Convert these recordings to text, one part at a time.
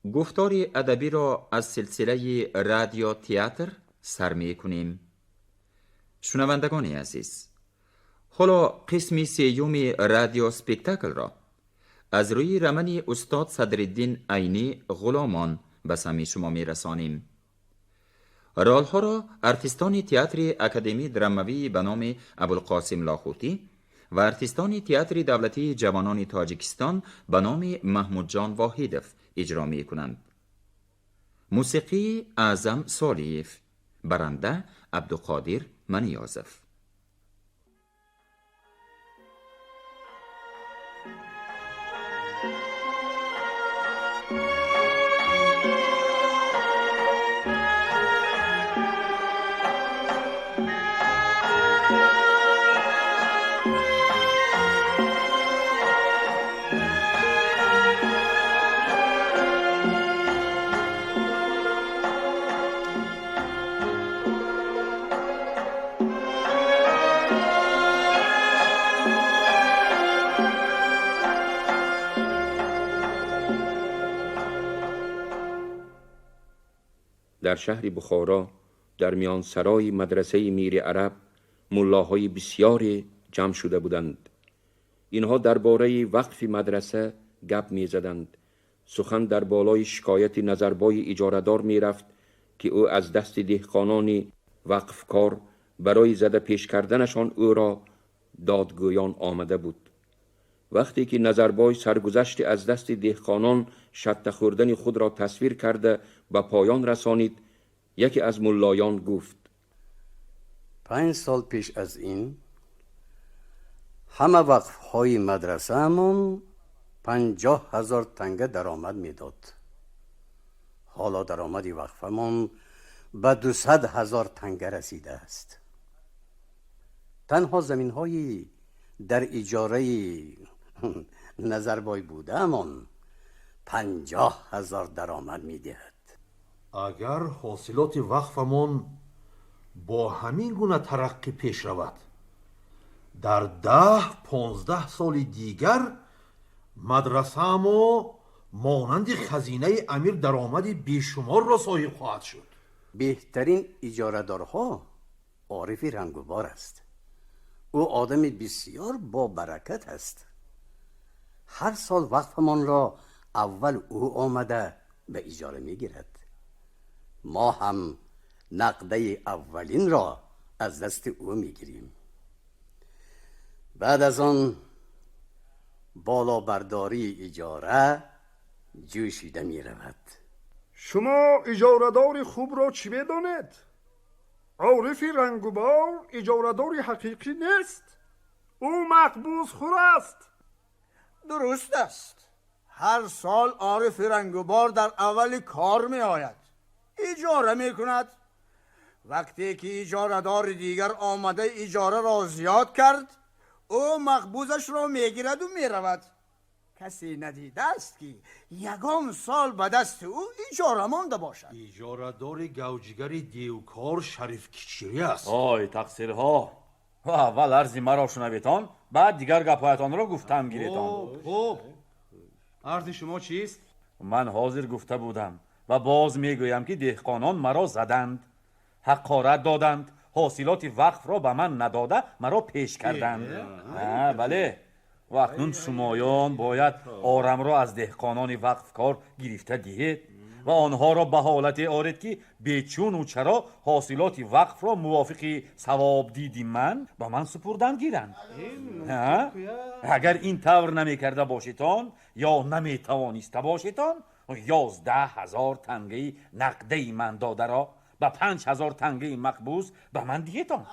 Гуфтори адабиро аз силсилаи радиотеатр сар мекунем. Шунавандагони азиз, ҳоло қисми сеюми радиоспектаклро аз рӯи романи устод Садриддин Айнӣ «Ғуломон» ба самъи шумо мерасонем. Ролҳоро артистони театри академии драмавии ба номи Абулқосим Лоҳутӣ ва артистони театри давлатии ҷавонони Тоҷикистон ба номи Маҳмудҷон Воҳидов иҷро мекунанд. Мусиқии Аъзам Солиев, баранда Абдуқодир Маниёзов. Дар шаҳри Бухоро, дар миёнсарои мадрасаи Мири Араб, муллоҳои бисёре ҷамъ шуда буданд. Инҳо дар бораи вақфи мадраса гап мезаданд. Сухан дар болои шикояти Назарбои иҷорадор мерафт, ки ӯ аз дасти деҳқонони вақфкор барои зада пеш карданашон ӯро додгӯён омада буд. Вақте ки Назарбой саргузашти аз дасти деҳқонон шатта хӯрдани худро тасвир карда ба поён расонид, яке аз муллоён гуфт: 5 сол пеш аз ин ҳама вақфҳои мадрасаамон 50 000 танга даромад медод. Ҳоло даромади вақфамон ба 200 000 танга расидааст. Танҳо заминҳои дар иҷораи Назарбой будаамон 50 000 даромад медиҳад. Агар ҳосилоти вақфамон бо ҳамин гуна тараққӣ пеш равад, дар 10-15 соли дигар мадрасаамо монанди хазинаи амир даромади бешуморро соҳиб хоҳад шуд. Беҳтарин иҷорадорҳо Орифи Рангубор аст. Ӯ одами бисёр бобаракат аст. Ҳар сол вақфамонро аввал ӯ омада ба иҷора мегирад. Мо ҳам нақдаи аввалинро аз дасти ӯ мегирем. Баъд аз он болобардории иҷора ҷӯшида меравад. Шумо иҷорадори хубро чӣ медонед? Орифи Рангубор иҷорадори ҳақиқӣ нест. Ӯ мақбузхӯр аст. Дуруст аст. Ҳар сол Орифи Рангубор дар аввали кор меояд, иҷора мекунад. Вақте ки иҷорадори дигар омада иҷораро зиёд кард, ӯ мақбузашро мегираду меравад. Касе надидааст, ки ягон сол ба дасти ӯ иҷора монда бошад. Иҷорадори гавҷигари девкор Шариф Кичирӣ аст. Ой, тақсирҳо! Аввал арзи маро шунаведон, баъд дигар гапҳоятонро гуфтан гиретон. Хуб, арзи шумо чист? Ман ҳозир гуфта будам ва боз мегӯям, ки деҳқонон маро заданд, ҳақорат доданд, ҳосилоти вақфро ба ман надода, маро пеш карданд. Бале, ва акнун шумоён бояд орамро аз деҳқонони вақфкор гирифта диҳед ва онҳоро ба ҳолате оред, ки бечуну чаро ҳосилоти вақфро мувофиқи савобдиди ман ба ман супурдан гиранд. Агар ин тавр намекарда бошедон ё наметавониста бошедон, 11 000 тангаи нақдаи ман додаро ба 5000 тангаи мақбуз ба ман диҳедон.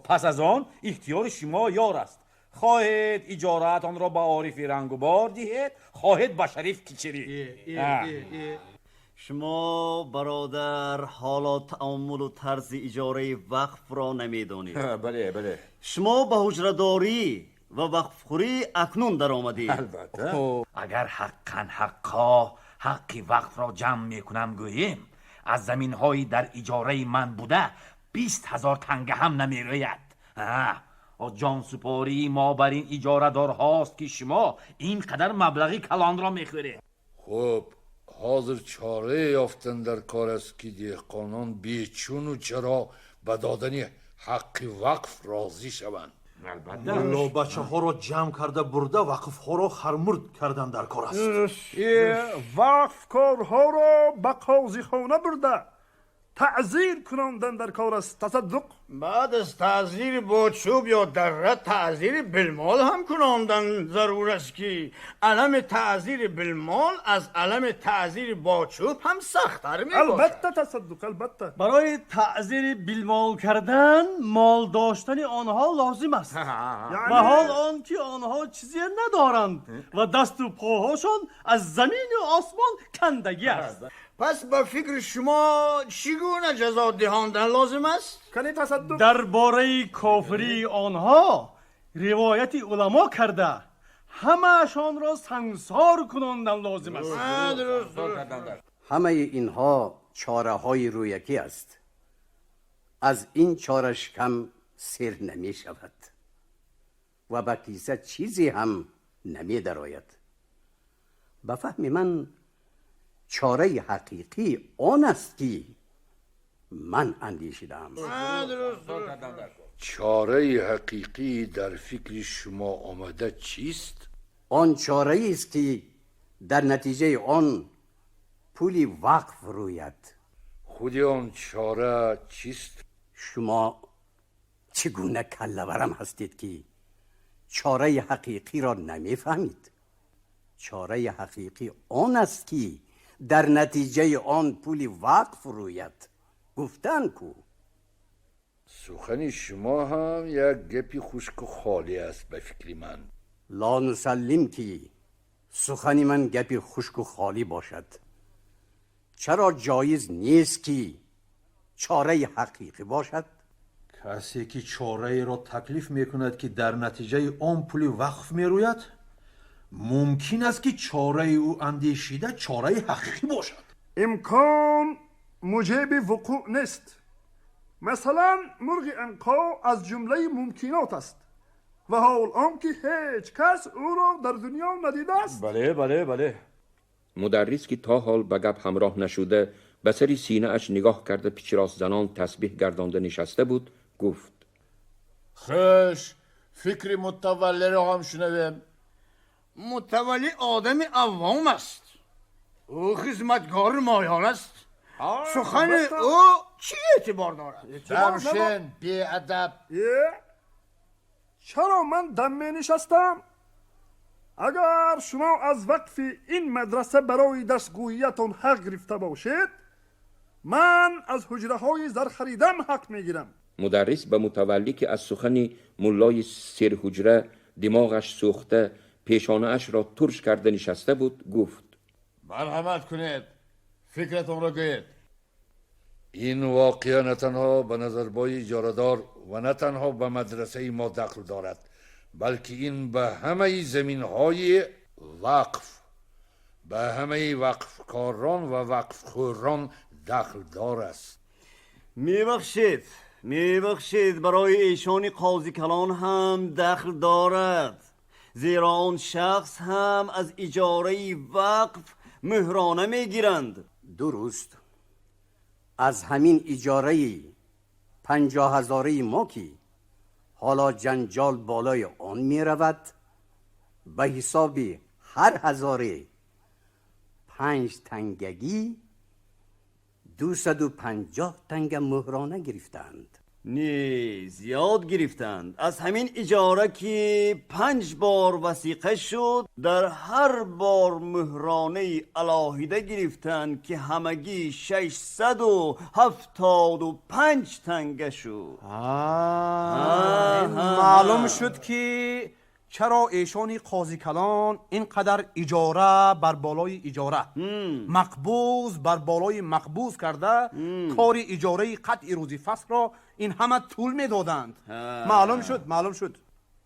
Пас аз он ихтиёри шумо ёр аст. Хоҳед, иҷораатонро ба Орифи Рангубор диҳед, хоҳед, ба Шариф Кичирӣ. Шумо, бародар, ҳоло таомулу тарзи иҷораи вақфро намедонед. Бале, бале. Шумо ба ҳуҷрадорӣ ва вақфхӯрӣ акнун даромадед. Албатта, агар ҳаққан ҳаққо ҳаққи вақфро ҷамъ мекунам гӯем, аз заминҳои дар иҷораи ман буда 20 000 танга ҳам намерӯяд. Ҷонсупории мо бар ин иҷорадорҳост, ки шумо ин қадар маблағи калонро мехӯред. Хуб, ҳозир чора ёфтан дар кор аст, ки деҳқонон бечуну чаро ба додани ҳаққи вақф розӣ шаванд. Мулло бачаҳоро ҷамъ карда бурда, вақфҳоро хармурд кардан дар кор аст. Вақфкорҳоро ба қозихона бурда, таъзир кунондан дар кор аст, тасаддуқ. Баъд аз таъзир бо чӯб ё дарра, таъзири билмол ҳам кунондан зарур аст, ки алами таъзири билмол аз алами таъзири бо чӯб ҳам сахттар мебошад. Албатта, тасаддуқ, албатта. Барои таъзири билмол кардан мол доштани онҳо лозим аст, ва ҳол он ки онҳо чизе надоранд ва дасту поҳошон аз замину осмон кандагӣ аст. Пас ба фикри шумо чӣ гуна ҷазо диҳондан лозим аст? Дар бораи кофирии онҳо ривояти уламо карда, ҳамаашонро сангсор кунондан лозим аст. Ҳамаи инҳо чораҳои рӯякӣ аст. Аз ин чора шикам сер намешавад ва ба киса чизе ҳам намедарояд. Ба фаҳми ман, чораи ҳақиқӣ он аст, ки ман андешидаам. Чораи ҳақиқӣ дар фикри шумо омада чист? Он чораест, ки дар натиҷаи он пули вақф рӯяд. Худи он чора чист? Шумо чӣ гуна каллаварам ҳастед, ки чораи ҳақиқиро намефаҳмид? Чораи ҳақиқӣ он аст, ки дар натиҷаи он пули вақф рӯяд. Гуфтан ку. Сухани шумо ҳам як гапи хушку холӣ аст, ба фикри ман. Ло нусаллим, ки сухани ман гапи хушку холӣ бошад. Чаро ҷоиз нест, ки чораи ҳақиқӣ бошад? Касе ки чораеро таклиф мекунад, ки дар натиҷаи он пули вақф мерӯяд, мумкин аст, ки чораи ӯ андешида чораи ҳақиқӣ бошад. Имкон муҷиби вуқӯъ нест. Масалан, мурғи анқо аз ҷумлаи мумкинот аст ва ҳол он ки ҳеҷ кас ӯро дар дунё надидааст. Бале, бале, бале. Мударрис, ки то ҳол ба гап ҳамроҳ нашуда, ба сари синааш нигоҳ карда, пичростзанон тасбеҳ гардонда нишаста буд, гуфт: Хуш, фикри мутаваллиро ҳам шунавем. Мутавалли одами аввом аст. Ӯ хизматгори моён аст. Сухани ӯ чӣ эътибор дорад? Дамшин, беадаб! Чаро ман дам менишастам? Агар шумо аз вақфи ин мадраса барои дарсгӯиятон ҳақ гирифта бошед, ман аз ҳуҷраҳои зархаридам ҳақ мегирам. Мударрис ба мутаваллӣ, ки аз сухани муллои серҳуҷра димоғаш сӯхта, пешонаашро турш карда нишаста буд, гуфт: Марҳамат кунед, фикратонро гӯед. Ин воқеа на танҳо ба Назарбои иҷорадор ва на танҳо ба мадрасаи мо дахл дорад, балки ин ба ҳамаи заминҳои вақф, ба ҳамаи вақфкорон ва вақфхӯрон дахлдор аст. Мебахшед, мебахшед, барои эшони қозикалон ҳам дахл дорад, зеро он шахс ҳам аз иҷораи вақф муҳрона мегиранд. Дуруст, аз ҳамин иҷораи 50 ҳазораи мо, ки ҳоло ҷанҷол болои он меравад, ба ҳисоби ҳар ҳазоре панҷ тангагӣ 250 танга муҳрона гирифтаанд. Не, зиёд гирифтанд. Аз ҳамин иҷора, ки панҷ бор васиқа шуд, дар ҳар бор муҳронаи алоҳида гирифтанд, ки ҳамагӣ 675 танга шуд. Маълум шуд, ки чаро эшони қозикалон ин қадар иҷора бар болои иҷора, мақбуз бар болои мақбуз карда, кори иҷораи қатъи рӯзи фаслро ин ҳама тӯл медоданд. Маълум шуд, маълум шуд.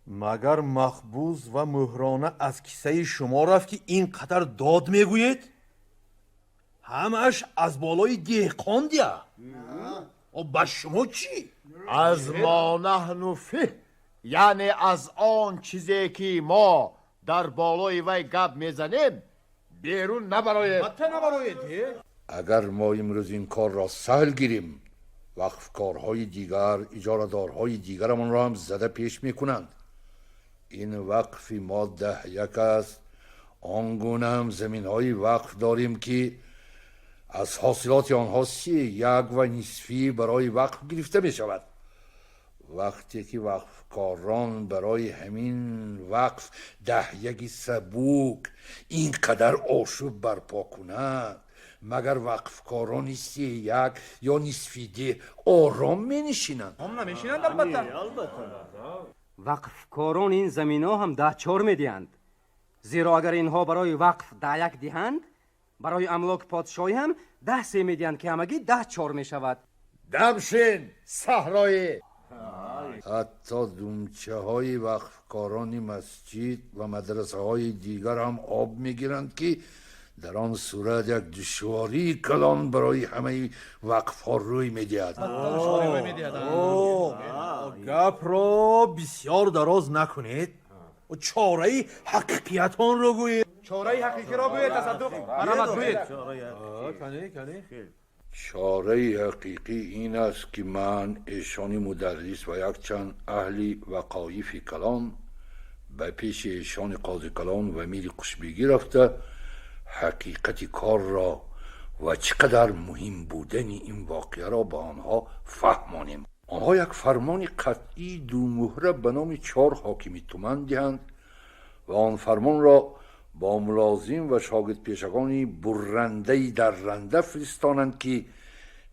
Магар мақбуз ва муҳрона аз кисаи шумо рафт, ки ин қадар дод мегӯед? Ҳамааш аз болои деҳқон дия. Ба шумо чӣ? Аз мо наҳну фиҳ, яъне аз он чизе, ки мо дар болои вай гап мезанем, Берун набароед. Албатта набароед. Агар мо имрӯз ин корро саҳл гирем, вақфкорҳои дигар иҷорадорҳои дигарамонро ҳам зада пеш мекунанд. Ин вақфи мо 10 1 аст. Он гуна ҳам заминҳои вақф дорем, ки аз ҳосилоти онҳо 3 1 ва нисфӣ барои вақф гирифта мешавад. Вақте ки вақфкорон барои ҳамин вақф 10 1-и сабук ин қадар ошӯб барпо кунад, магар вақфкорони 3 1 ё нисфи деҳ ором менишинанд? Намешинанд, албатта. Вақфкорон ин заминҳо ҳам 10 4 медиҳанд, зеро агар инҳо барои вақф 10 1 диҳанд, барои амлоки подшоҳӣ ҳам 10 3 медиҳанд, ки ҳамагӣ 10 4 мешавад. Дамшин, саҳроӣ. Ҳатто думчаҳои вақфкорони масҷид ва мадрасаҳои дигар ҳам об мегиранд, ки дар он сурат як душвории калон барои ҳамаи вақфҳо рӯй медиҳад. Гапро бисёр дароз накунед, чораи ҳақиқиятонро гӯед. Чораи ҳақиқиро гӯед, Тасаддуқ, марҳамат, гӯед. Чораи ҳақиқӣ ин аст, ки ман, эшони мударрис ва якчанд аҳли вақоифи калон ба пеши эшони қозикалон ва мири Қушбегӣ рафта, ҳақиқати корро ва чӣ қадар муҳим будани ин воқеаро ба онҳо фаҳмонем. Онҳо як фармони қатъии думуҳра ба номи чор ҳокими туман диҳанд ва он фармонро бо мулозим ва шогирдпешагони буррандаи дарранда фиристонанд, ки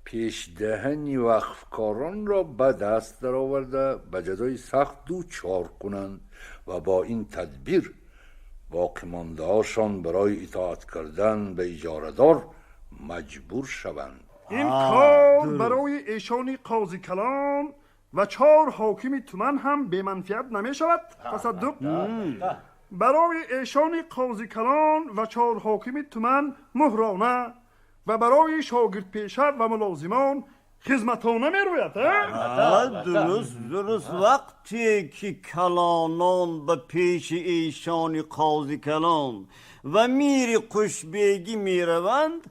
пешдаҳани вақфкоронро ба даст дароварда, ба ҷазои сахт дучор кунанд ва бо ин тадбир боқимондаҳошон барои итоат кардан ба иҷорадор маҷбур шаванд. Ин кор барои эшони қозикалон ва чор ҳокими туман ҳам беманфиат намешавад, Тасаддуқ. Барои эшони қозикалон ва чор ҳокими туман муҳрона ва барои шогирдпеша ва мулозимон хизматона мерӯяд. Дуруст, дуруст. Вақте ки калонон ба пеши эшони қозикалон ва мири Қушбегӣ мераванд,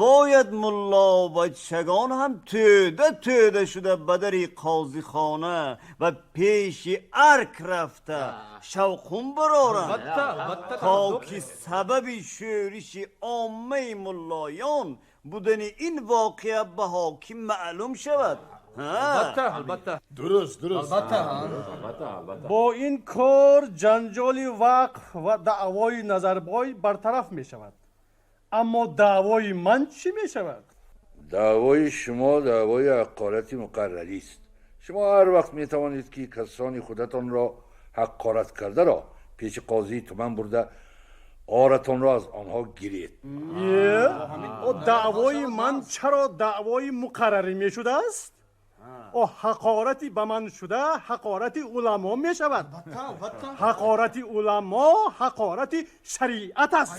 бояд муллобачагон ҳам тӯда тӯда шуда ба дари қозихона ва пеши арк рафта шавқун бароранд, то ки сабаби шӯриши оммаи муллоён будани ин воқеа ба ҳоким маълум шавад. Дуруст, дуруст. Бо ин кор ҷанҷоли вақф ва даъвои Назарбой бартараф мешавад, аммо даъвои ман чӣ мешавад? Даъвои шумо даъвои ҳақорати муқаррарист. Шумо ҳар вақт метавонед, ки касони худатонро ҳақорат кардаро пеши қозии туман бурда, оратонро аз онҳо гиред. Даъвои ман чаро даъвои муқаррарӣ мешудааст? О, ҳақорати ба ман шуда ҳақорати уламо мешавад. Ҳақорати уламо ҳақорати шариат аст.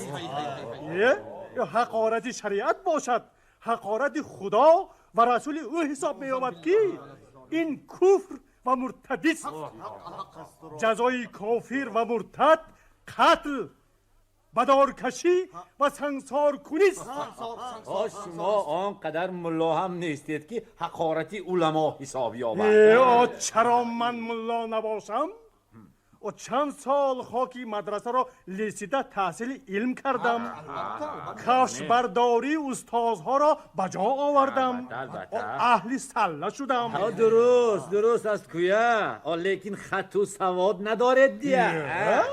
Ҳақорати шариат бошад, ҳақорати Худо ва расули ӯ ҳисоб меёбад, ки ин куфр ва муртадист. Ҷазои кофир ва муртад қатл, бадоркашӣ ва сангсоркунист. Шумо он қадар мулло ҳам нестед, ки ҳақорати уламо ҳисоб ёбад. Чаро ман мулло набошам? Чанд сол хоки мадрасаро лесида таҳсили илм кардам, кафшбардории устозҳоро ба ҷо овардам, аҳли салла шудам. Дуруст, дуруст аст куя, лекин хату савод надоред дия.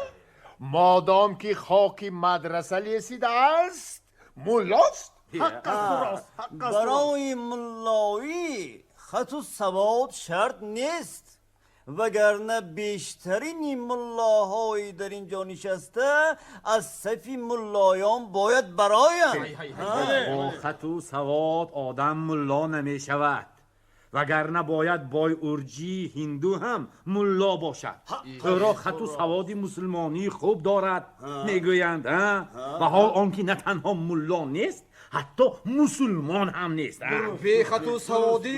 Модом ки хоки мадраса лесидааст, муллост. Барои муллоӣ хату савод шарт нест, вагарна бештарини муллоҳои дар ин ҷо нишаста аз сафи муллоён бояд бароянд. Бо хату савод одам мулло намешавад, вагарна бояд бой урҷии ҳинду ҳам мулло бошад. Ӯро хату саводи мусулмонии хуб дорад мегӯянд, ва ҳол он ки на танҳо мулло нест, ҳатто мусулмон ҳам нест. Бехату саводӣ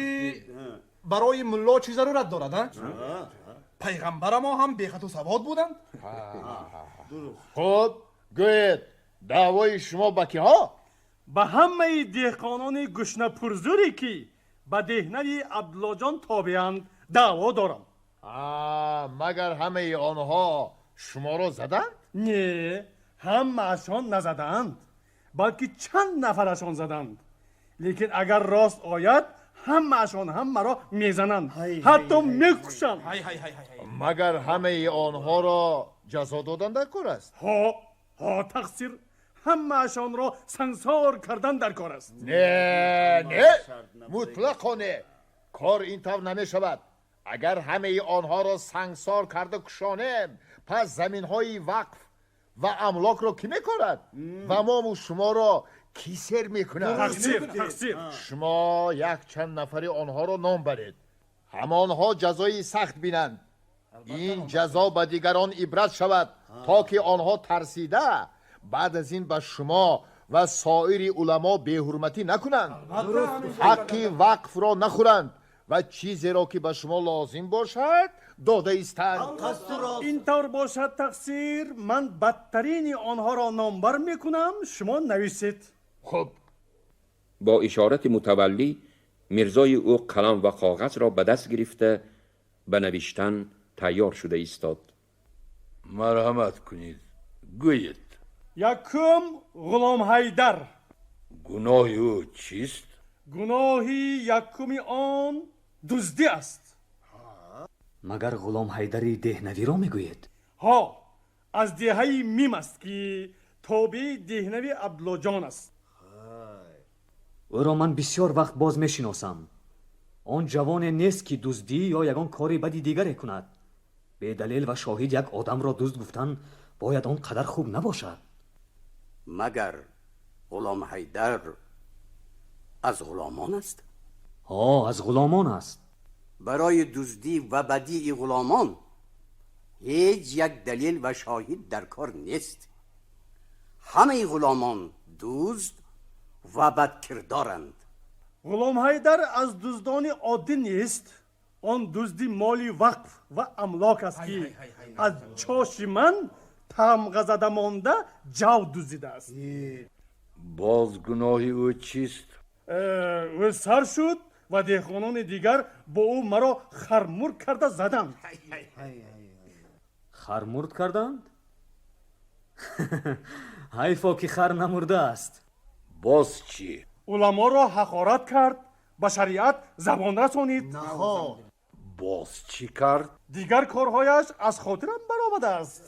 барои мулло чӣ зарурат дорад? Пайғамбарамо ҳам бехату савод буданд. Хуб, гӯед, Даъвои шумо ба киҳо? Ба ҳамаи деҳқонони гушнапурзӯре, ки ба деҳнави Абдуллоҷон тобеанд, даъво дорам. Магар ҳамаи онҳо шуморо заданд? Не, ҳамаашон назадаанд, балки чанд нафарашон заданд. Лекин агар рост ояд, ҳамаашон ҳам маро мезананд, ҳатто мекушанд. Магар ҳамаи онҳоро ҷазо додан дар кор аст? Ҳо, ҳо, тақсир, ҳамаашонро сангсор кардан дар кор аст. Не, не, мутлақо не, кор ин тавр намешавад. Агар ҳамаи онҳоро сангсор карда кушонем, пас заминҳои вақф ва амлокро кӣ мекорад ва мому шуморо кӣ сер мекунад? Тақсир, тақсир, шумо якчанд нафари онҳоро ном баред, ҳамонҳо ҷазои сахт бинанд. Ин ҷазо ба дигарон ибрат шавад, то ки онҳо тарсида баъд аз ин ба шумо ва соири уламо беҳурматӣ накунанд, ҳаққи вақфро нахӯранд ва чизеро, ки ба шумо лозим бошад, дода истанд. Ин тавр бошад, тақсир, ман бадтарини онҳоро номбар мекунам, шумо нависед. Хуб. Бо ишорати мутаваллӣ мирзои ӯ қалам ва коғазро ба даст гирифта ба навиштан тайёр шуда истод. Марҳамат кунед, гӯед. Якум, Ғулом Ҳайдар. Гуноҳи ӯ чист? Гуноҳи якуми он дуздӣ аст. Магар Ғулом Ҳайдари деҳнавиро мегӯед? Ҳо, аз деҳаи Мим аст, ки тобеи деҳнави Абдуллоҷон аст. Ӯро ман бисёр вақт боз мешиносам. Он ҷавоне нест, ки дуздӣ ё ягон кори бади дигаре кунад. Бедалел ва шоҳид як одамро дузд гуфтан бояд он қадар хуб набошад. Магар Ғулом Ҳайдар аз ғуломон аст? Ҳо, аз ғуломон аст. Барои дуздӣ ва бадии ғуломон ҳеҷ як далел ва шоҳид дар кор нест. Ҳамаи ғуломон дузд ва бадкирдоранд. Ғулом Ҳайдар аз дуздони оддӣ нест. Он дузди моли вақф ва амлок аст, ки аз чоши ман тамға зада монда ҷав дуздидааст. Боз гуноҳи ӯ чист? Ӯ сар шуд ва деҳқонони дигар бо ӯ маро хармурд карда заданд. Хармурд карданд? Ҳайфо, ки хар намурдааст. Боз чӣ? Уламоро ҳақорат кард, ба шариат забон расонид. Боз чӣ кард? Дигар корҳояш аз хотирам баромадааст.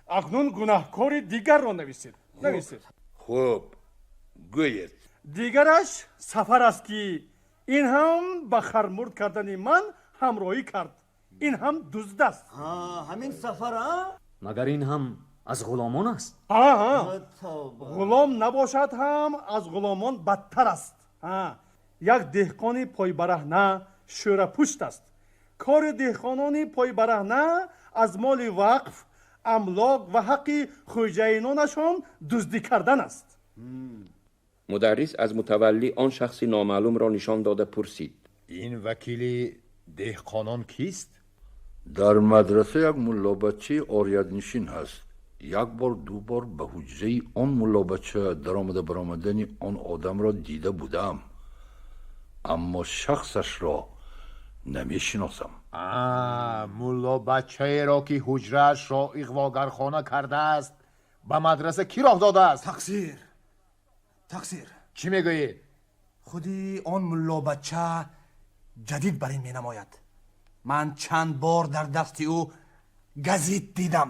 Акнун гунаҳкори дигарро нависед, нависед. Хуб, гӯед. Дигараш Сафар аст, ки ин ҳам ба хармурд кардани ман ҳамроҳӣ кард. Ин ҳам дузд аст. Ҳамин Сафар? Магар ин ҳам аз ғуломон аст? Ғулом набошад ҳам, аз ғуломон бадтар аст. Як деҳқони пойбараҳна, шӯрапушт аст. Кори деҳқонони пойбараҳна аз моли вақф, амлок ва ҳаққи хӯҷаинонашон дуздӣ кардан аст. Мударрис аз мутаваллӣ он шахси номаълумро нишон дода пурсид: Ин вакили деҳқонон кист? Дар мадраса як муллобачаи ориятнишин ҳаст. Як бор, ду бор ба ҳуҷраи он муллобача даромада баромадани он одамро дида будаам, аммо шахсашро намешиносам. Муллобачаеро, ки ҳуҷраашро иғвогархона кардааст, ба мадраса кӣ роҳ додааст? Тақсир, тақсир. Чӣ мегӯӣ? Худи он муллобача ҷадид бар ин менамояд. Ман чанд бор дар дасти ӯ газит дидам.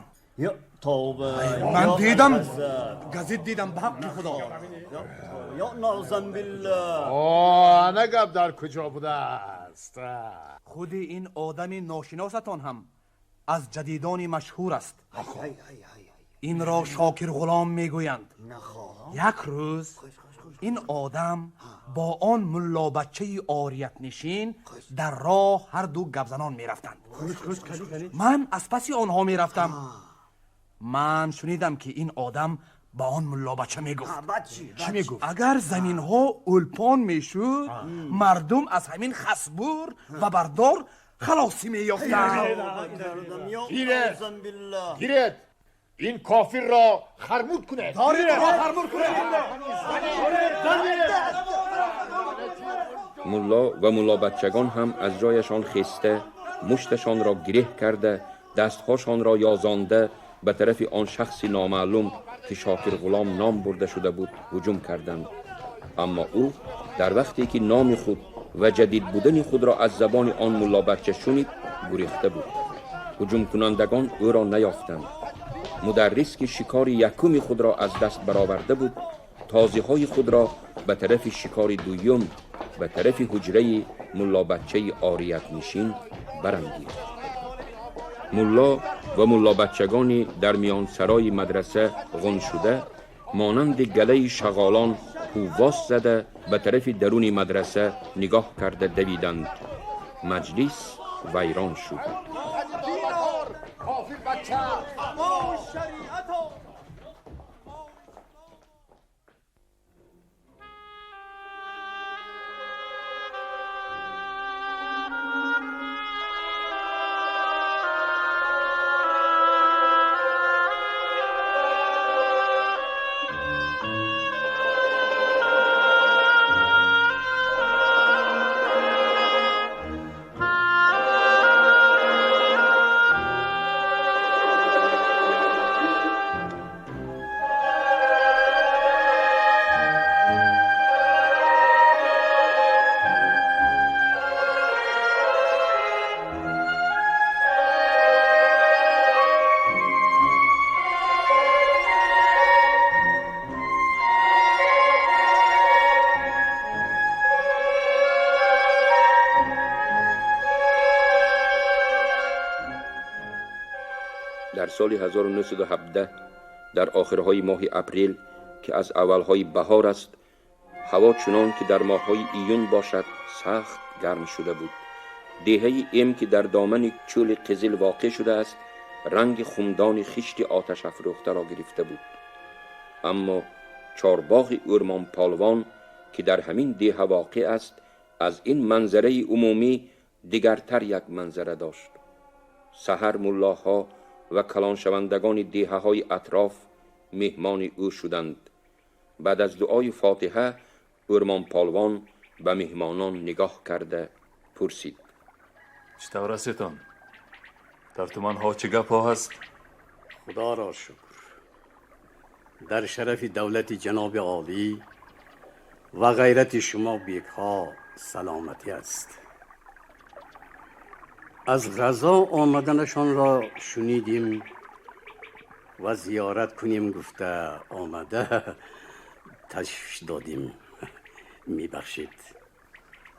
Тавба! Ман дидам, газит дидам, ба ҳаққи Худо. Ё наъзам биллаҳ! Ана гап дар куҷо будааст? Худи ин одами ношиносатон ҳам аз ҷадидони машҳур аст. Инро Шокир Ғулом мегӯянд. Як рӯз ин одам бо он муллобачаи ориятнишин дар роҳ ҳарду гапзанон мерафтанд. Ман аз паси онҳо мерафтам. Ман шунидам, ки ин одам ба он муллобача мегуфт. Чӣ мегуфт? Агар заминҳо ӯлпон мешуд, мардум аз ҳамин хасбур ва бардор халосӣ меёфтанд. Гиред, гиред! Ин кофирро хармуд кунед. Хармуд кунед. Мулло ва муллобачагон ҳам аз ҷояшон хеста, мушташонро гиреҳ карда, дастҳошонро ёзонда ба тарафи он шахси номаълум, ки Шокир Ғулом ном бурда шуда буд, ҳуҷум карданд. Аммо ӯ дар вақте ки номи худ ва ҷадид будани худро аз забони он муллобача шунид, гурехта буд. Ҳуҷумкунандагон ӯро наёфтанд. Мударрис, ки шикори якуми худро аз даст бароварда буд, тозиҳои худро ба тарафи шикори дуюм, ба тарафи ҳуҷраи муллобачаи ориятнишин барангехт. Мулло ва муллобачагони дар миёнсарои мадраса ғун шуда, монанди галаи шағолон ҳуввос зада, ба тарафи даруни мадраса нигоҳ карда давиданд. Маҷлис вайрон шуд. Дар соли 1917 дар охирҳои моҳи апрел, ки аз аввалҳои баҳор аст, ҳаво чунон ки дар моҳҳои июн бошад, сахт гарм шуда буд. Деҳаи Эм, ки дар домани чӯли Қизил воқеъ шудааст, ранги хумдони хишти оташафрӯхтаро гирифта буд. Аммо чорбоғи Ӯрмонполвон, ки дар ҳамин деҳа воқеъ аст, аз ин манзараи умумӣ дигартар як манзара дошт. Саҳар муллоҳо ва калоншавандагони деҳаҳои атроф меҳмони ӯ шуданд. Баъд аз дуои фотиҳа Ӯрмонполвон ба меҳмонон нигоҳ карда пурсид: Чӣ тавр ҳастетон? Дар туманҳо чӣ гапҳо ҳаст? Худоро шукр, дар шарафи давлати ҷаноби олӣ ва ғайрати шумо бекҳо саломатӣ аст. Аз ғазо омаданашонро шунидем ва зиёрат кунем гуфта омада ташвиш додем. Мебахшед.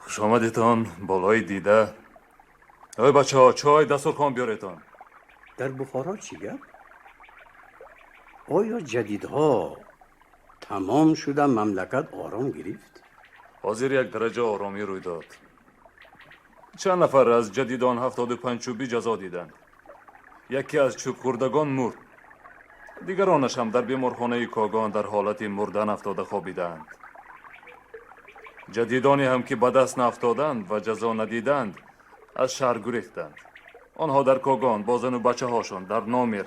Хуш омадетон, болои дида. Ой бачаҳо, чой, дастурхон биёретон. Дар Бухоро чӣ гап? Оё ҷадидҳо тамом шуда, мамлакат ором гирифт? Ҳозир як дараҷа оромӣ рӯй дод. Чанд нафар аз ҷадидон 75 чӯбӣ ҷазо диданд. Яке аз чӯбхӯрдагон мурд. Дигаронаш ҳам дар беморхонаи Когон дар ҳолати мурдан афтода хобидаанд. Ҷадидоне ҳам ки ба даст наафтоданд ва ҷазо надиданд, аз шаҳр гурехтанд. Онҳо дар Когон бо зану бачаҳошон дар номер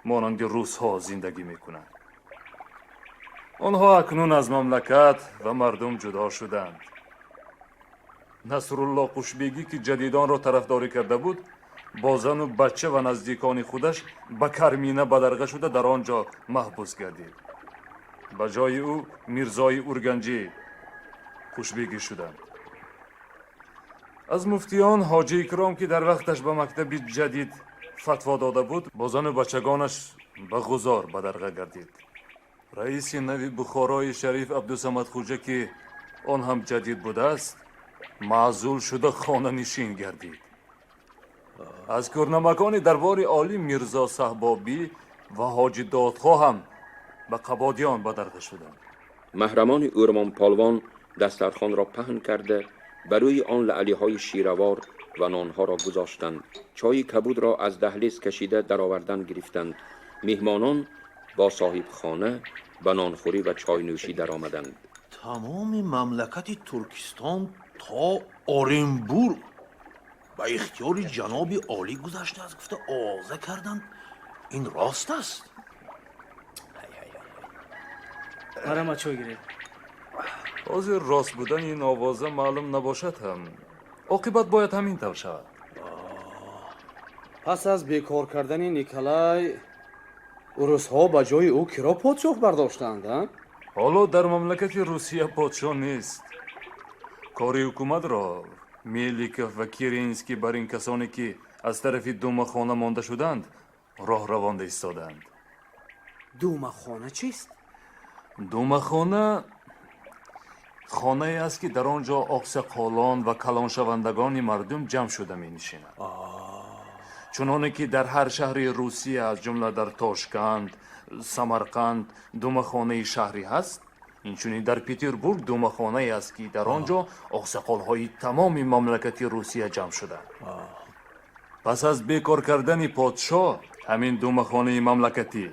монанди русҳо зиндагӣ мекунанд. Онҳо акнун аз мамлакат ва мардум ҷудо шуданд. Насрулло Қушбегӣ, ки ҷадидонро тарафдорӣ карда буд, бо зану бача ва наздикони худаш ба Кармина бадарға шуда, дар он ҷо маҳбус гардид. Ба ҷои ӯ Мирзои Урганҷӣ Қушбегӣ шуданд. Аз муфтиён Ҳоҷи Икром, ки дар вақташ ба мактаби ҷадид фатво дода буд, бо зану бачагонаш ба Ғузор бадарға гардид. Раиси нави Бухорои Шариф Абдусамад Хуҷа, ки он ҳам ҷадид будааст, маъзул шуда хонанишин гардид. Аз кӯрнамакони дарбори олӣ Мирзо Саҳбобӣ ва Ҳоҷи Додхоҳ ҳам ба Қабодиён бадарға шуданд. Маҳрамони Ӯрмонполвон дастархонро паҳн карда, ба рӯи он лаълиҳои ширавор ва нонҳоро гузоштанд. Чойи кабудро аз даҳлез кашида даровардан гирифтанд. Меҳмонон бо соҳибхона ба нонхӯрӣ ва чойнӯшӣ даромаданд. Тамоми мамлакати Туркистон то Оренбург ба ихтиёри ҷаноби олӣ гузаштааст гуфта овоза карданд. Ин рост аст? Марама чой гиред. Ҳозир рост будани ин овоза маълум набошад ҳам, оқибат бояд ҳамин тавр шавад. Пас аз бекор кардани Николай, урусҳо ба ҷои ӯ киро подшоҳ бардоштанд, а? Ҳоло дар мамлакати Русия подшоҳ нест. Кори ҳукуматро Меликов ва Керенский бар ин касоне ки аз тарафи Думахона монда шуданд, роҳ равонда истодаанд. Думахона чист? Думахона хонае аст, ки дар он ҷо оқсақолон ва калоншавандагони мардум ҷамъ шуда менишинанд, чуноне ки дар ҳар шаҳри Русия, аз ҷумла дар Тошканд, Самарқанд думахонаи шаҳрӣ ҳаст, инчунин дар Петербург думахонае аст, ки дар он ҷо оқсақолҳои тамоми мамлакати Русия ҷамъ шуданд. Пас аз бекор кардани подшоҳ, ҳамин думахонаи мамлакатӣ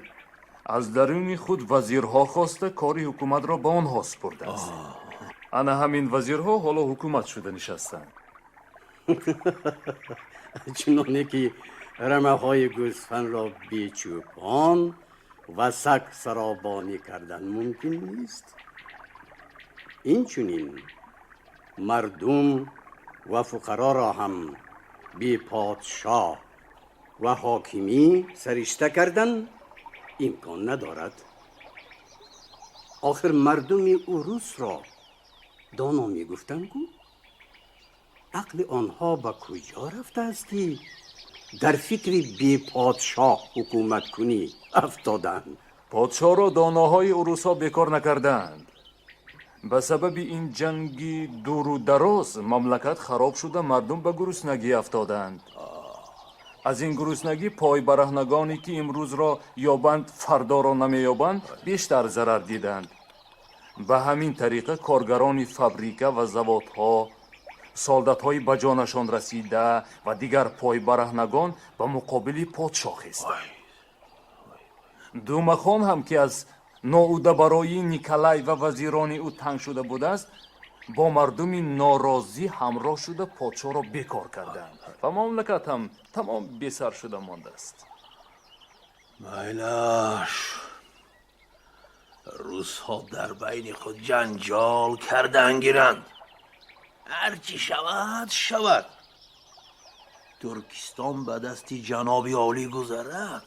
аз даруни худ вазирҳо хоста, кори ҳукуматро ба онҳо супурдааст. Ана ҳамин вазирҳо ҳоло ҳукумат шуда нишастанд. Чуноне ки рамаҳои гӯсфандро бечӯпон ва саг саробонӣ кардан мумкин нест, инчунин мардум ва фуқароро ҳам беподшоҳ ва ҳокимӣ саришта кардан имкон надорад. Охир мардуми урусро доно мегуфтанд ку, ақли онҳо ба куҷо рафтааст, ки дар фикри беподшоҳ ҳукуматкунӣ афтоданд? Подшоҳро доноҳои урусҳо бекор накардаанд. Ба сабаби ин ҷанги дуру дароз мамлакат хароб шуда, мардум ба гуруснагӣ афтоданд. Аз ин гуруснагӣ пойбараҳнагоне ки имрӯзро ёбанд, фардоро намеёбанд, бештар зарар диданд. Ба ҳамин тариқа коргарони фабрика ва заводҳо, солдатҳои ба ҷонашон расида ва дигар пойбараҳнагон ба муқобили подшоҳ хестанд. Думахон ҳам, ки аз ноудабароии Николай ва вазирони ӯ танг шуда будааст, бо мардуми норозӣ ҳамроҳ шуда, подшоҳро бекор карданд ва мамлакат ҳам тамом бесар шуда мондааст. Майлаш, рӯзҳо дар байни худ ҷанҷол кардан гиранд, ҳарчи шавад шавад. Туркистон ба дасти ҷаноби олӣ гузарад,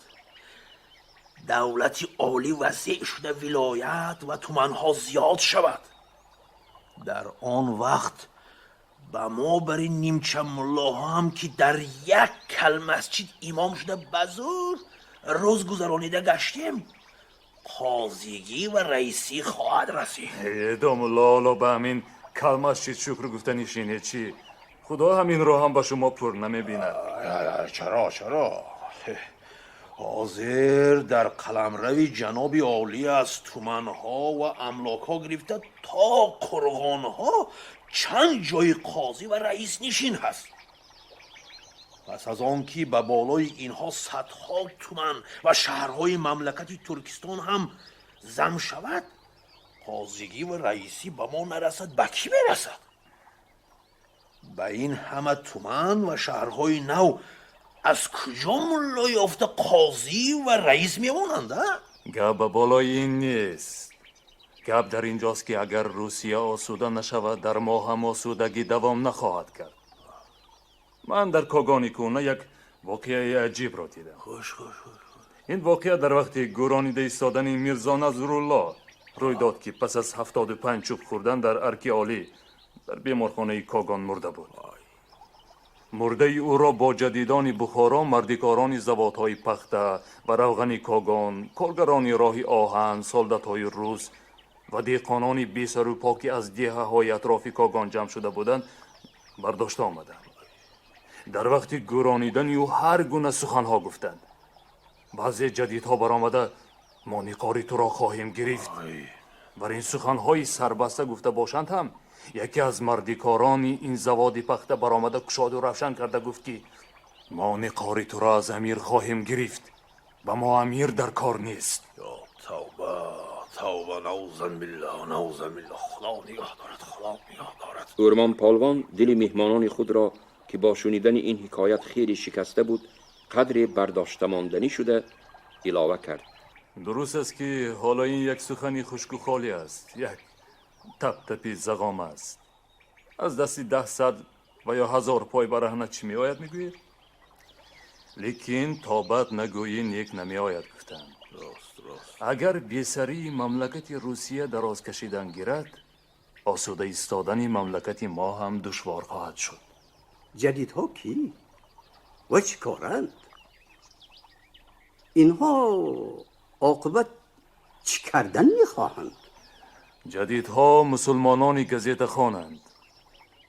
давлати олӣ васеъ шуда, вилоят ва туманҳо зиёд шавад. Дар он вақт ба мо бар ин нимча муллоҳо ҳам, ки дар як калмасҷид имом шуда, ба зур рӯз гузаронида гаштем, қозигӣ ва раисӣ хоҳад расид. Домулло, ҳоло ба ҳамин калмасҷид шукр гуфта нишинед чӣ? Худо ҳаминро ҳам ба шумо пур намебинад. Чаро, чаро? Ҳозир дар қаламрави ҷаноби олӣ аз туманҳо ва амлокҳо гирифта то қурғонҳо чанд ҷои қозӣ ва раиснишин ҳаст. Пас аз он ки ба болои инҳо садҳо туман ва шаҳрҳои мамлакати Туркистон ҳам зам шавад, қозигӣ ва раисӣ ба мо нарасад, ба кӣ мерасад? Ба ин ҳама туман ва шаҳрҳои нав аз куҷо мулло ёфта қозӣ ва раис мемонанд, а? Гап ба болои ин нест. Гап дар инҷост, ки агар Русия осуда нашавад, дар мо ҳам осудагӣ давом нахоҳад кард. Ман дар Когони кӯҳна як воқеаи аҷибро дидам. Хуш, хуш, хуш. Ин воқеа дар вақти гӯронида истодани Мирзо Назрулло рӯй дод, ки пас аз 75 чӯб хӯрдан дар Арки Олӣ дар беморхонаи Когон мурда буд. Мурдаи ӯро бо ҷадидони Бухоро, мардикорони заводҳои пахта ва равғани Когон, коргарони роҳи оҳан, солдатҳои рус ва деҳқонони бесару по, ки аз деҳаҳои атрофи Когон ҷамъ шуда буданд, бардошта омаданд. Дар вақти гӯронидани ӯ ҳар гуна суханҳо гуфтанд. Баъзе ҷадидҳо баромада: «Мо ниқори туро хоҳем гирифт», бар ин суханҳои сарбаста гуфта бошанд ҳам, яке аз мардикорони ин заводи пахта баромада, кушоду равшан карда гуфт, ки мо ниқори туро аз амир хоҳем гирифт, ба мо амир дар кор нест. Тавба, тавба, наузан биллаҳ, наузан биллаҳ! Худо нигоҳ дорад, Худо нигоҳ дорад. Ӯрмон полвон дили меҳмонони худро, ки бо шунидани ин ҳикоят хеле шикаста буд, қадре бардошта монданӣ шуда, илова кард: Дуруст аст, ки ҳоло ин як сухани хушку холӣ аст, як таптапи зағом аст. Аз дасти 10, 100 ва ё 1000 пой бараҳна чӣ меояд, мегӯед? Лекин тобат нагӯӣ нек намеояд, гуфтанд. Агар бесарии мамлакати Русия дароз кашидан гирад, осуда истодани мамлакати мо ҳам душвор хоҳад шуд. Ҷадидҳо кӣ ва чӣ коранд? Инҳо оқибат чӣ кардан мехоҳанд? Ҷадидҳо мусулмонони газетахонанд.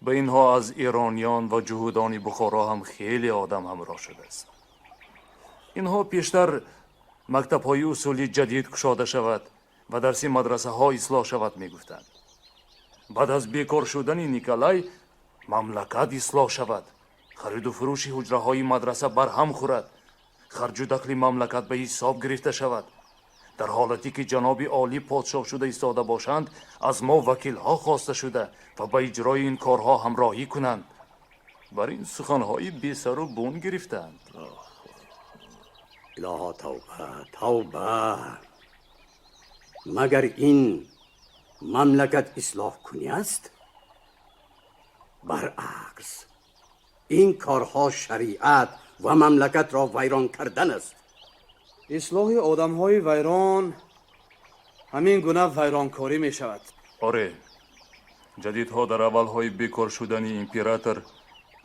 Ба инҳо аз эрониён ва ҷуҳудони Бухоро ҳам хеле одам ҳамроҳ шудааст. Инҳо пештар мактабҳои усули ҷадид кушода шавад ва дарси мадрасаҳо ислоҳ шавад мегуфтанд. Баъд аз бекор шудани Николай мамлакат ислоҳ шавад, хариду фурӯши ҳуҷраҳои мадраса барҳам хӯрад, харҷу дахли мамлакат ба ҳисоб гирифта шавад. Дар ҳолате ки ҷаноби олӣ подшоҳ шуда истода бошанд, аз мо вакилҳо хоста шуда ва ба иҷрои ин корҳо ҳамроҳӣ кунанд. Бар ин суханҳои бесару бун гирифтаанд. Илоҳо, тавба, тавба! Магар ин мамлакат ислоҳ кунӣ аст? Баръакс, ин корҳо шариат ва мамлакатро вайрон кардан аст. Ислоҳи одамҳои вайрон ҳамин гуна вайронкорӣ мешавад. Оре, ҷадидҳо дар аввалҳои бекор шудани император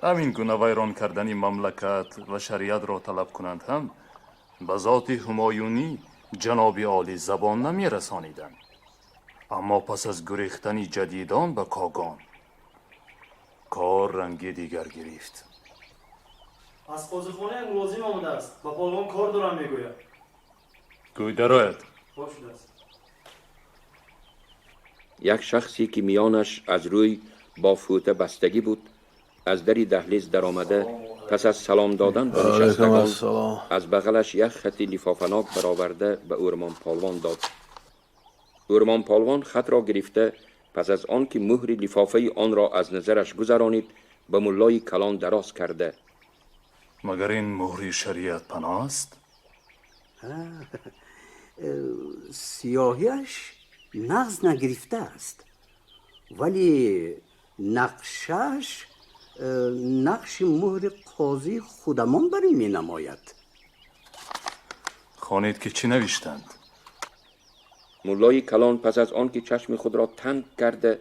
ҳамин гуна вайрон кардани мамлакат ва шариатро талаб кунанд ҳам ба зоти ҳумоюнӣ ҷаноби олӣ забон намерасониданд. Аммо пас аз гурехтани ҷадидон ба Когон кор ранги дигар гирифт. Аз қозихона як мулозим омадааст, ба полвон кор дорам мегӯяд. Гӯй дарояд. Хоб шудааст. Як шахсе ки миёнаш аз рӯй бо фӯта бастагӣ буд, аз дари даҳлиз даромада, пас аз салом додан ба нишастагон аз бағалаш як хати лифофанок бароварда ба Ӯрмон Полвон дод. Ӯрмон Полвон хатро гирифта, пас аз он ки муҳри лифофаи онро аз назараш гузаронид, ба муллои калон дароз карда: Магар ин муҳри шариат паноҳ аст? Сиёҳиаш нағз нагирифтааст, вале нақшааш нақши муҳри қозии худамон бар ин менамояд. Хонед ки чӣ навиштанд. Муллои калон пас аз он ки чашми худро танг карда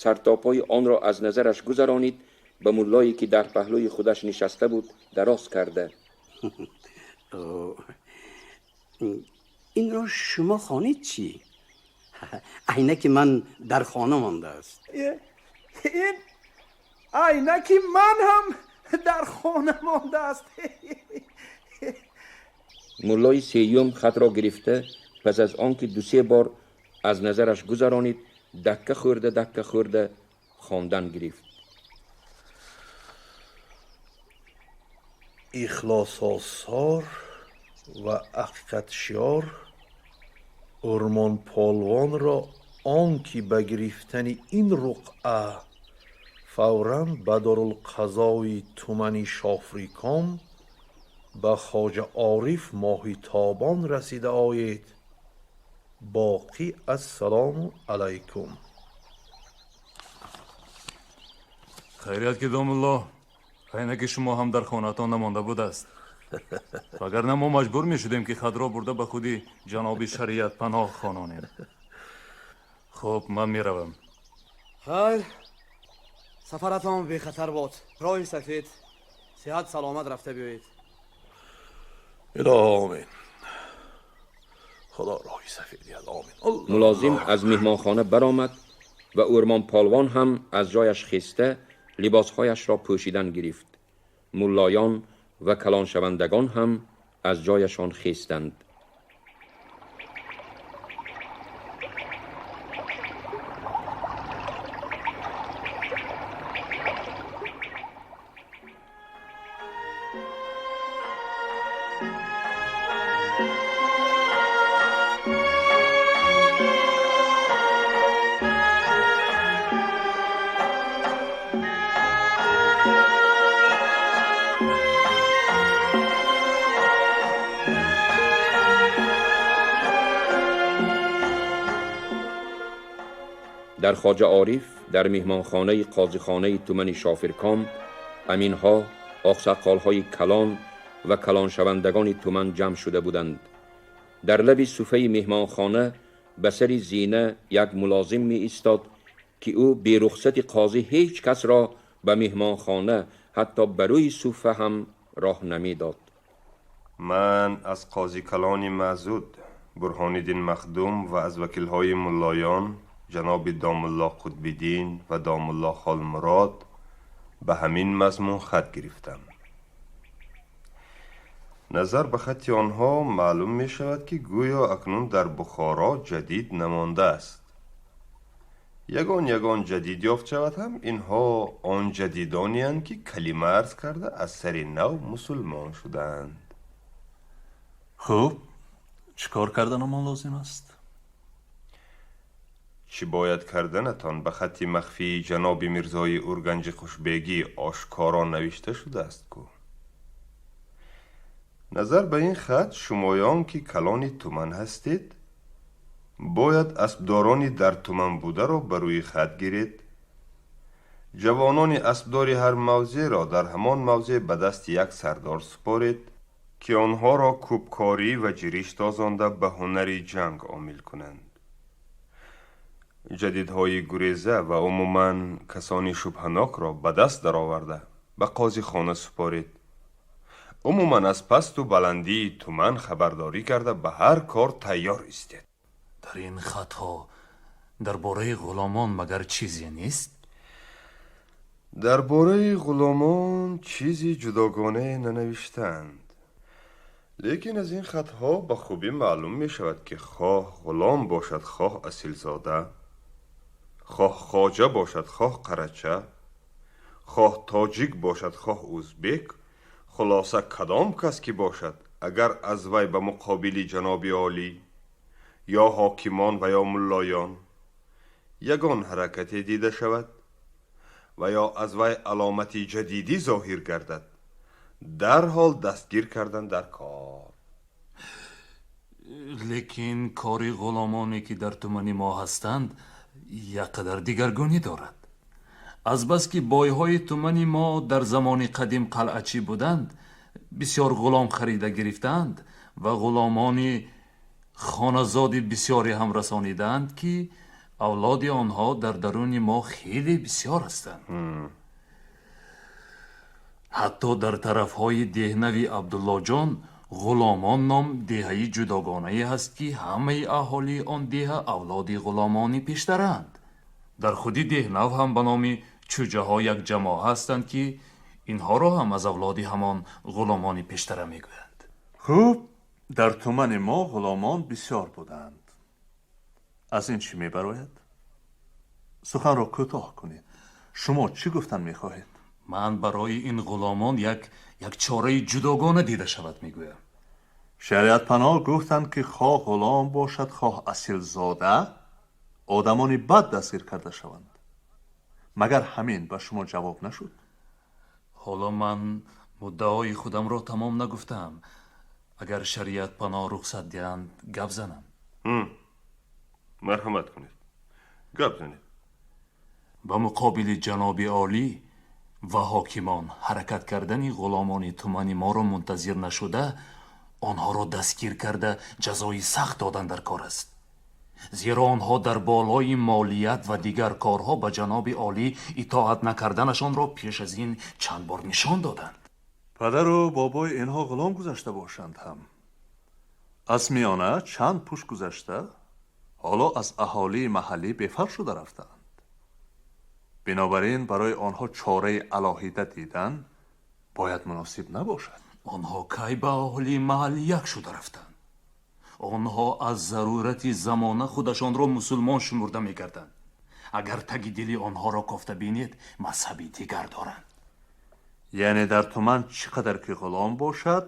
сартопои онро аз назараш гузаронид, ба муллое ки дар паҳлӯи худаш нишаста буд дароз карда: Инро шумо хонед чӣ? Айнаки ман дар хона мондааст. Ин айнаки ман ҳам дар хона мондааст. Муллои сеюм хатро гирифта, пас аз он ки 2-3 бор аз назараш гузаронид, дакка хӯрда дакка хӯрда хондан гирифт. Ихлососор ва ҳақиқатшиёр Ӯрмон Полвонро он ки ба гирифтани ин руқъа фавран ба дорулқазои тумани Шофриком ба Хоҷа Ориф Моҳитобон расида оед. Боқӣ ассалому алайкум. Хайрият ки домулло, айнаки шумо ҳам дар хонаатон намонда будааст. Вагарна мо маҷбур мешудем ки хатро бурда ба худи ҷаноби шариат паноҳ хононем. Хуб, ман меравам. Хайр, сафаратон бехатар бод. Роҳи сафед, сиҳат саломат рафта биёед. Илоҳо омин. Худо роҳи сафед диҳад, омин. Мулозим аз меҳмонхона баромад ва Ӯрмон Полвон ҳам аз ҷояш хеста либосҳояшро пӯшидан гирифт. Муллоён ва калоншавандагон ҳам аз ҷояшон хестанд. Дар Хоҷа Ориф дар меҳмонхонаи қозихонаи тумани Шофирком аминҳо, оқсақолҳои калон ва калоншавандагони туман ҷамъ шуда буданд. Дар лаби суфаи меҳмонхона ба сари зина як мулозим меистод ки ӯ бе рухсати қозӣ ҳеҷ касро ба меҳмонхона ҳатто ба рӯи суфа ҳам роҳ намедод. Ман аз қози калони Маъзуд Бурҳониддин Махдум ва аз вакилҳои муллоён ҷаноби домулло Қутбиддин ва домулло Холмурод ба ҳамин мазмун хат гирифтам. Назар ба хати онҳо маълум мешавад, ки гӯё акнун дар Бухоро ҷадид намондааст. Ягон ягон ҷадид ёфт шавад ҳам, инҳо он ҷадидонеанд, ки калима арз карда аз сари нав мусулмон шуданд. Хуб, чӣ кор карданамон лозим аст? Чӣ бояд карданатон ба хати махфии ҷаноби Мирзои Урганҷи Хушбегӣ ошкоро навишта шудааст ку. Назар ба ин хат, шумоён ки калони туман ҳастед, бояд аспдорони дар туман бударо ба рӯи хат гиред. Ҷавонони аспдори ҳар мавзеъро дар ҳамон мавзеъ ба дасти як сардор супоред, ки онҳоро кӯбкорӣ ва ҷириш тозонда ба ҳунари ҷанг омил кунанд. Ҷадидҳои гуреза ва умуман касони шубҳанокро ба даст дароварда ба қозихона супоред. Умуман аз пасту баландии туман хабардорӣ карда ба ҳар кор тайёр истед. Дар ин хатҳо дар бораи ғуломон магар чизе нест? Дар бораи ғуломон чизи ҷудогонае нанавиштаанд. Лекин аз ин хатҳо ба хубӣ маълум мешавад, ки хоҳ ғулом бошад, хоҳ асилзода, хоҳ хоҷа бошад, хоҳ қарача, хоҳ тоҷик бошад, хоҳ узбек, хулоса кадом кас ки бошад, агар аз вай ба муқобили ҷаноби олӣ ё ҳокимон ва ё муллоён ягон ҳаракате дида шавад ва ё аз вай аломати ҷадидӣ зоҳир гардад, дарҳол дастгир кардан дар кор. Лекин кори ғуломоне ки дар тумани мо ҳастанд як қадар дигаргунӣ дорад. Азбаски бойҳои тумани мо дар замони қадим қалъачӣ буданд, бисёр ғулом харида гирифтаанд ва ғуломони хоназоди бисёре ҳам расонидаанд, ки авлоди онҳо дар даруни мо хеле бисёр ҳастанд. Ҳатто дар тарафҳои деҳнави Абдуллоҷон Ғуломон ном деҳаи ҷудогонае ҳаст, ки ҳамаи аҳолии он деҳа авлоди ғуломони пештараанд. Дар худи деҳнав ҳам ба номи чӯҷаҳо як ҷамоа ҳастанд, ки инҳоро ҳам аз авлоди ҳамон ғуломони пештара мегӯянд. Хуб, дар тумани мо ғуломон бисёр буданд. Аз ин чӣ мебарояд? Суханро кӯтоҳ кунед. Шумо чӣ гуфтан мехоҳед? Ман барои ин ғуломон як чораи ҷудогона дида шавад мегӯям. Шариатпаноҳ гуфтанд, ки хоҳ ғулом бошад, хоҳ асилзода, одамони бад дастгир карда шаванд. Магар ҳамин ба шумо ҷавоб нашуд? Ҳоло ман муддаои худамро тамом нагуфтаам. Агар шариатпаноҳ рухсат диҳанд, гап занам. Марҳамат кунед, гап занед. Ба муқобили ҷаноби олӣ ва ҳокимон ҳаракат кардани ғуломони тумани моро мунтазир нашуда, онҳоро дастгир карда ҷазои сахт додан дар кор аст. Зеро онҳо дар болои молият ва дигар корҳо ба ҷаноби олӣ итоат накарданашонро пеш аз ин чанд бор нишон доданд. Падару бобои инҳо ғулом гузашта бошанд ҳам, аз миёна чанд пушт гузашта, ҳоло аз аҳолии маҳаллӣ бефарқ шуда рафтаанд. Бинобар ин барои онҳо чораи алоҳида дидан бояд муносиб набошад. Онҳо кай ба аҳолии маҳаллӣ як шуда рафтанд? Онҳо аз зарурати замона худашонро мусулмон шумурда мекарданд. Агар таги дили онҳоро кофта бинед, мазҳаби дигар доранд. Яъне дар туман чӣ қадар ки ғулом бошад,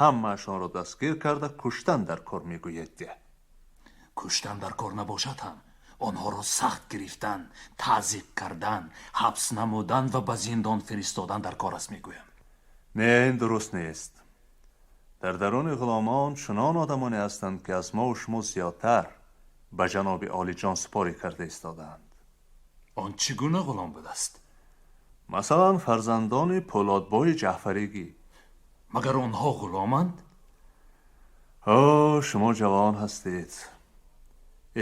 ҳамаашонро дастгир карда куштан дар кор мегӯед. Куштан дар кор набошад ҳам, онҳоро сахт гирифтан, таъзиқ кардан, ҳабс намудан ва ба зиндон фиристодан дар кор аст мегӯям. Не, ин дуруст нест. Дар даруни ғуломон чунон одамоне ҳастанд, ки аз мову шумо зиёдтар ба ҷаноби олиҷон супорӣ карда истодаанд. Он чӣ гуна ғулом будааст? Масалан, фарзандони Пӯлодбои Ҷаъфаригӣ. Магар онҳо ғуломанд? О, шумо ҷавон ҳастед,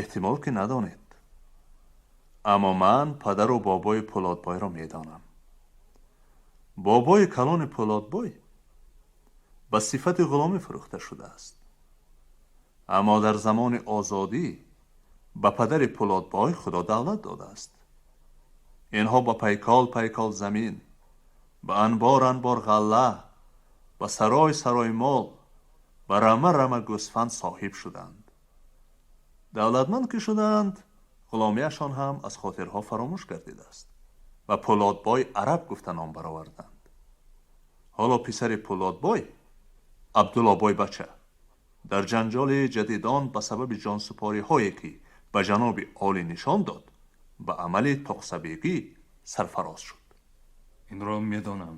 эҳтимол ки надонед, аммо ман падару бобои Пӯлодбойро медонам. Бобои калони Пӯлодбой ба сифати ғуломӣ фурӯхта шудааст, аммо дар замони озодӣ ба падари Пӯлодбой Худо давлат додааст. Инҳо ба пайкол пайкол замин, ба анбор анбор ғалла, ба сарой сарой мол, ба рама рама гӯсфанд соҳиб шуданд. Давлатманд ки шуданд, ғуломияшон ҳам аз хотирҳо фаромӯш гардидааст ва Пӯлодбой араб гуфта ном бароварданд. Ҳоло писари Пӯлодбой, Абдуллобой бача, дар ҷанҷоли ҷадидон ба сабаби ҷонсупориҳое ки ба ҷаноби олӣ нишон дод, ба амали тоқсабегӣ сарфароз шуд. Инро медонам.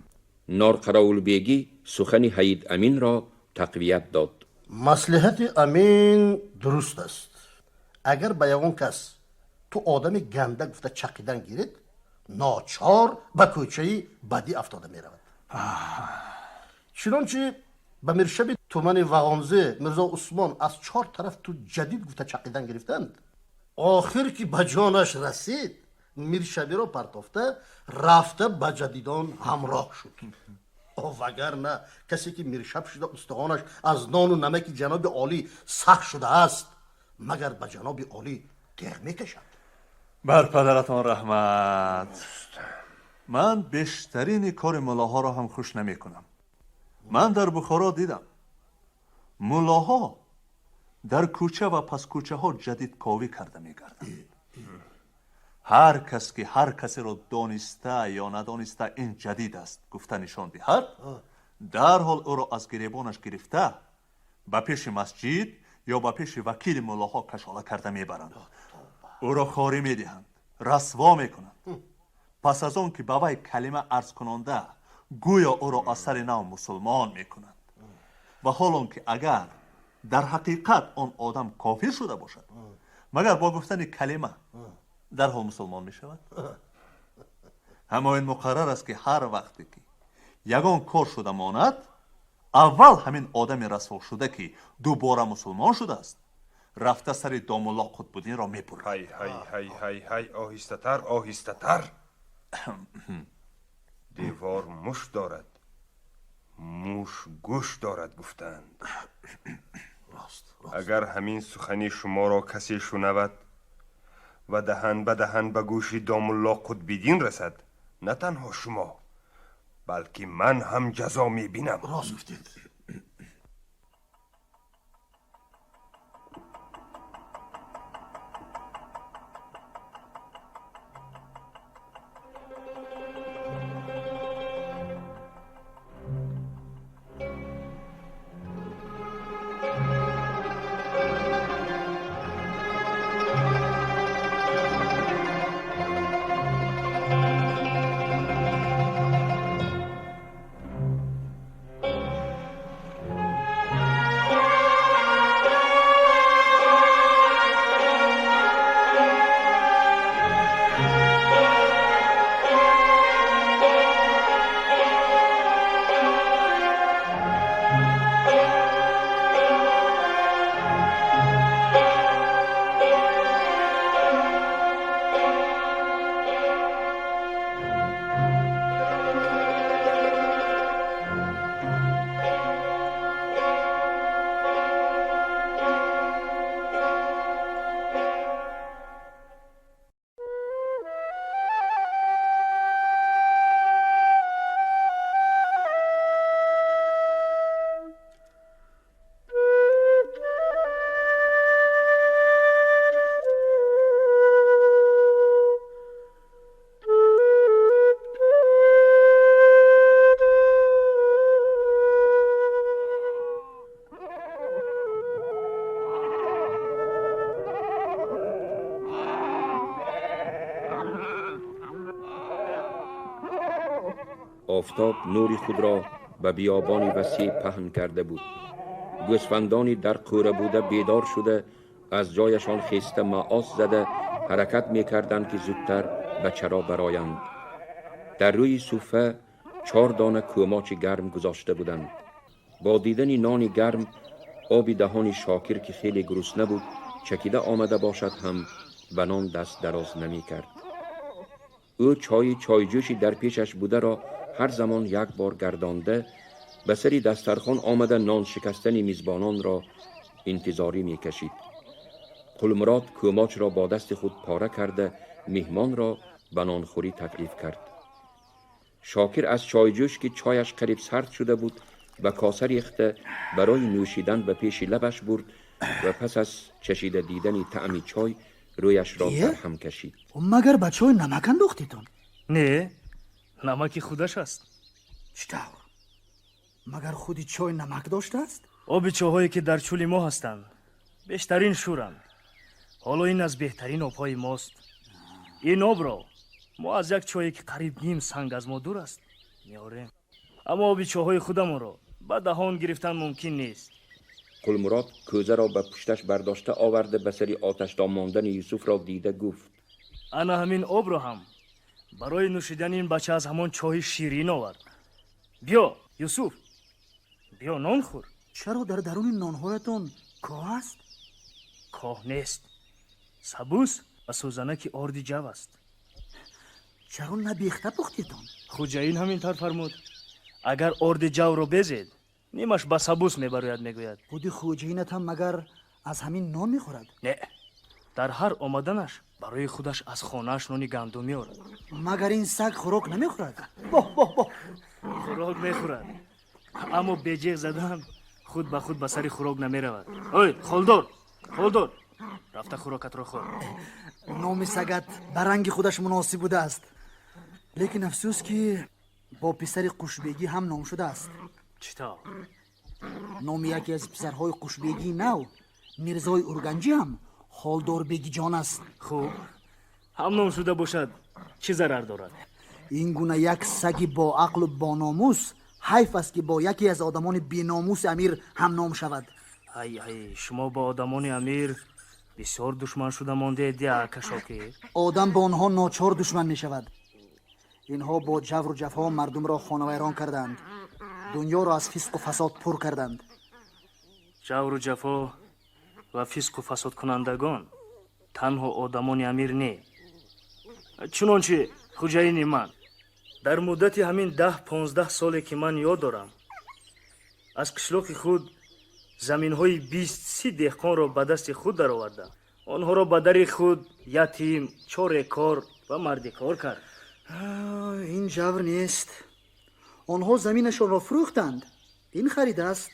Норқараулбегӣ сухани Ҳайид Аминро тақвият дод. Маслиҳати Амин дуруст аст. Агар ба ягон кас ту одами ганда гуфта чақидан гиред, ночор ба кӯчаи бадӣ афтода меравад. Чунончи ба миршаби тумани Вағонзе Мирзо Усмон аз чор тараф ту ҷадид гуфта чақидан гирифтанд, охир ки ба ҷонаш расид, миршабиро партофта рафта ба ҷадидон ҳамроҳ шуд. Вагарна касе ки миршаб шуда устухонаш аз нону намаки ҷаноби олӣ сахт шудааст, магар ба ҷаноби олӣ теғ мекашад? Бар падаратон раҳмат. Ман бештарини кори муллоҳоро ҳам хуш намекунам. Ман дар Бухоро дидам, муллоҳо дар кӯча ва паскӯчаҳо ҷадидковӣ карда мегарданд. Ҳар кас ки ҳар касеро дониста ё надониста ин ҷадид аст гуфта нишон диҳад, дарҳол ӯро аз гиребонаш гирифта ба пеши масҷид ё ба пеши вакили муллоҳо кашола карда мебаранд. Ӯро хорӣ медиҳанд, расво мекунанд. Пас аз он ки ба вай калима арз кунонда, гӯё ӯро аз сари нав мусулмон мекунанд. Ва ҳол он ки агар дар ҳақиқат он одам кофир шуда бошад, магар бо гуфтани калима дарҳол мусулмон мешавад? Ҳамо ин муқаррар аст ки ҳар вақте ки ягон кор шуда монад, аввал ҳамин одами расво шуда ки дубора мусулмон шудааст, рафта сари домулло Қутбуддинро мебурад. Ҳай ҳай ҳай ҳай ҳай, оҳистатар, оҳистатар. Девор муш дорад, муш гӯш дорад гуфтанд. Агар ҳамин сухани шуморо касе шунавад ва даҳан ба даҳан ба гӯши домулло Қутбиддин расад, на танҳо шумо, балки ман ҳам ҷазо мебинам. Рост гуфтед. آفتاب نوری خود را به بیابان وسیع پهن کرده بود. گوسفندانی در کوره بوده بیدار شده از جایشان خیسته معاص زده حرکت می‌کردند که زودتر به چرا برایند. در روی صوفه 4 دانه کوماچ گرم گذاشته بودند. با دیدن نان گرم آب دهان شاکر که خیلی گرسنه بود چکیده آمده باشد هم به نان دست دراز نمی کرد. او چای جوشی در پیشش بوده را هر زمان یک بار گردانده به سر دسترخوان آمده نان شکستن میزبانان را انتظاری می کشید. قلمراد کوماچ را با دست خود پاره کرده میهمان را به نانخوری تکلیف کرد. شاکر از چای جوش که چایش قریب سرد شده بود به کاسه ریخته برای نوشیدن به پیش لبش برد و پس از چشیده دیدن طعم چای رویش را در هم کشید. مگر به چای نمک انداختیتون؟ نه، نمک خودش است. چطور؟ مگر خودی چای نمک داشته است؟ آب چاهایی که در چول ما هستند بیشترین شورند. حالا این از بهترین آبهای ماست. این آب را ما از یک چایی که قریب نیم سنگ از ما دور است میاریم، اما آب چاهای خودمان را به دهان گرفتن ممکن نیست. قلمراد کوزه را به پشتش برداشته آورده به سری آتشدان ماندن یوسف را دیده گفت: انا همین آب را هم برای نوشیدن این بچه از همان چای شیرین آورد. بیا یوسف، بیا نان خور. چرا در درون نانهایتان کاه است؟ کاه نیست، سبوس و سوزنک آرد جو است. چرا نبیخته پختیتان؟ خوجاین همین طور فرمود. اگر آرد جو را بزید نیمش به سبوس میبروید. میگوید خودی خوجینت هم مگر از همین نان میخورد؟ نه، در هر آمدنش برای خودش از خانهش نان گندم میآورد. مگر این سگ خوراک نمیخورد؟ باه باه باه، خوراک میخورد، اما به زدن خود به خود به سر خوراک نمیرود. اوی خالدار، خالدار، رفته خوراکت را خور. نام سگت به رنگ خودش مناسب بوده است، لیکن افسوس که با پسر قشبگی هم نام شده است. چطور؟ نام یکی از پسرهای قشبگی نو، میرزای ارگنجی، هم خالدار بگی جان است. خوب، هم نام شده باشد چه ضرر دارد؟ این گونه یک سگ با عقل و با ناموس حیف است که با یکی از آدمان بی ناموس امیر هم نام شود. ای ای، شما با آدمان امیر بسیار دشمن شده مانده دیا شاکر. آدم با آنها ناچار دشمن می شود. اینها با جور و جفا مردم را خانه ویران کردند، دنیا را از فسق و فساد پر کردند. جور و جفا و فسق و فساد کنندگان تنها آدمان امیر نه. چنانچه خوجاین من در مدت همین 10-15 سالی که من یاد دارم از قشلاق خود زمین های 20-30 دهقان را به دست خود درآورده، آنها را به در خود یتیم، چاره کار و مرد کار کرد. این جور نیست. آنها زمینشان را فروختند، این خریده است.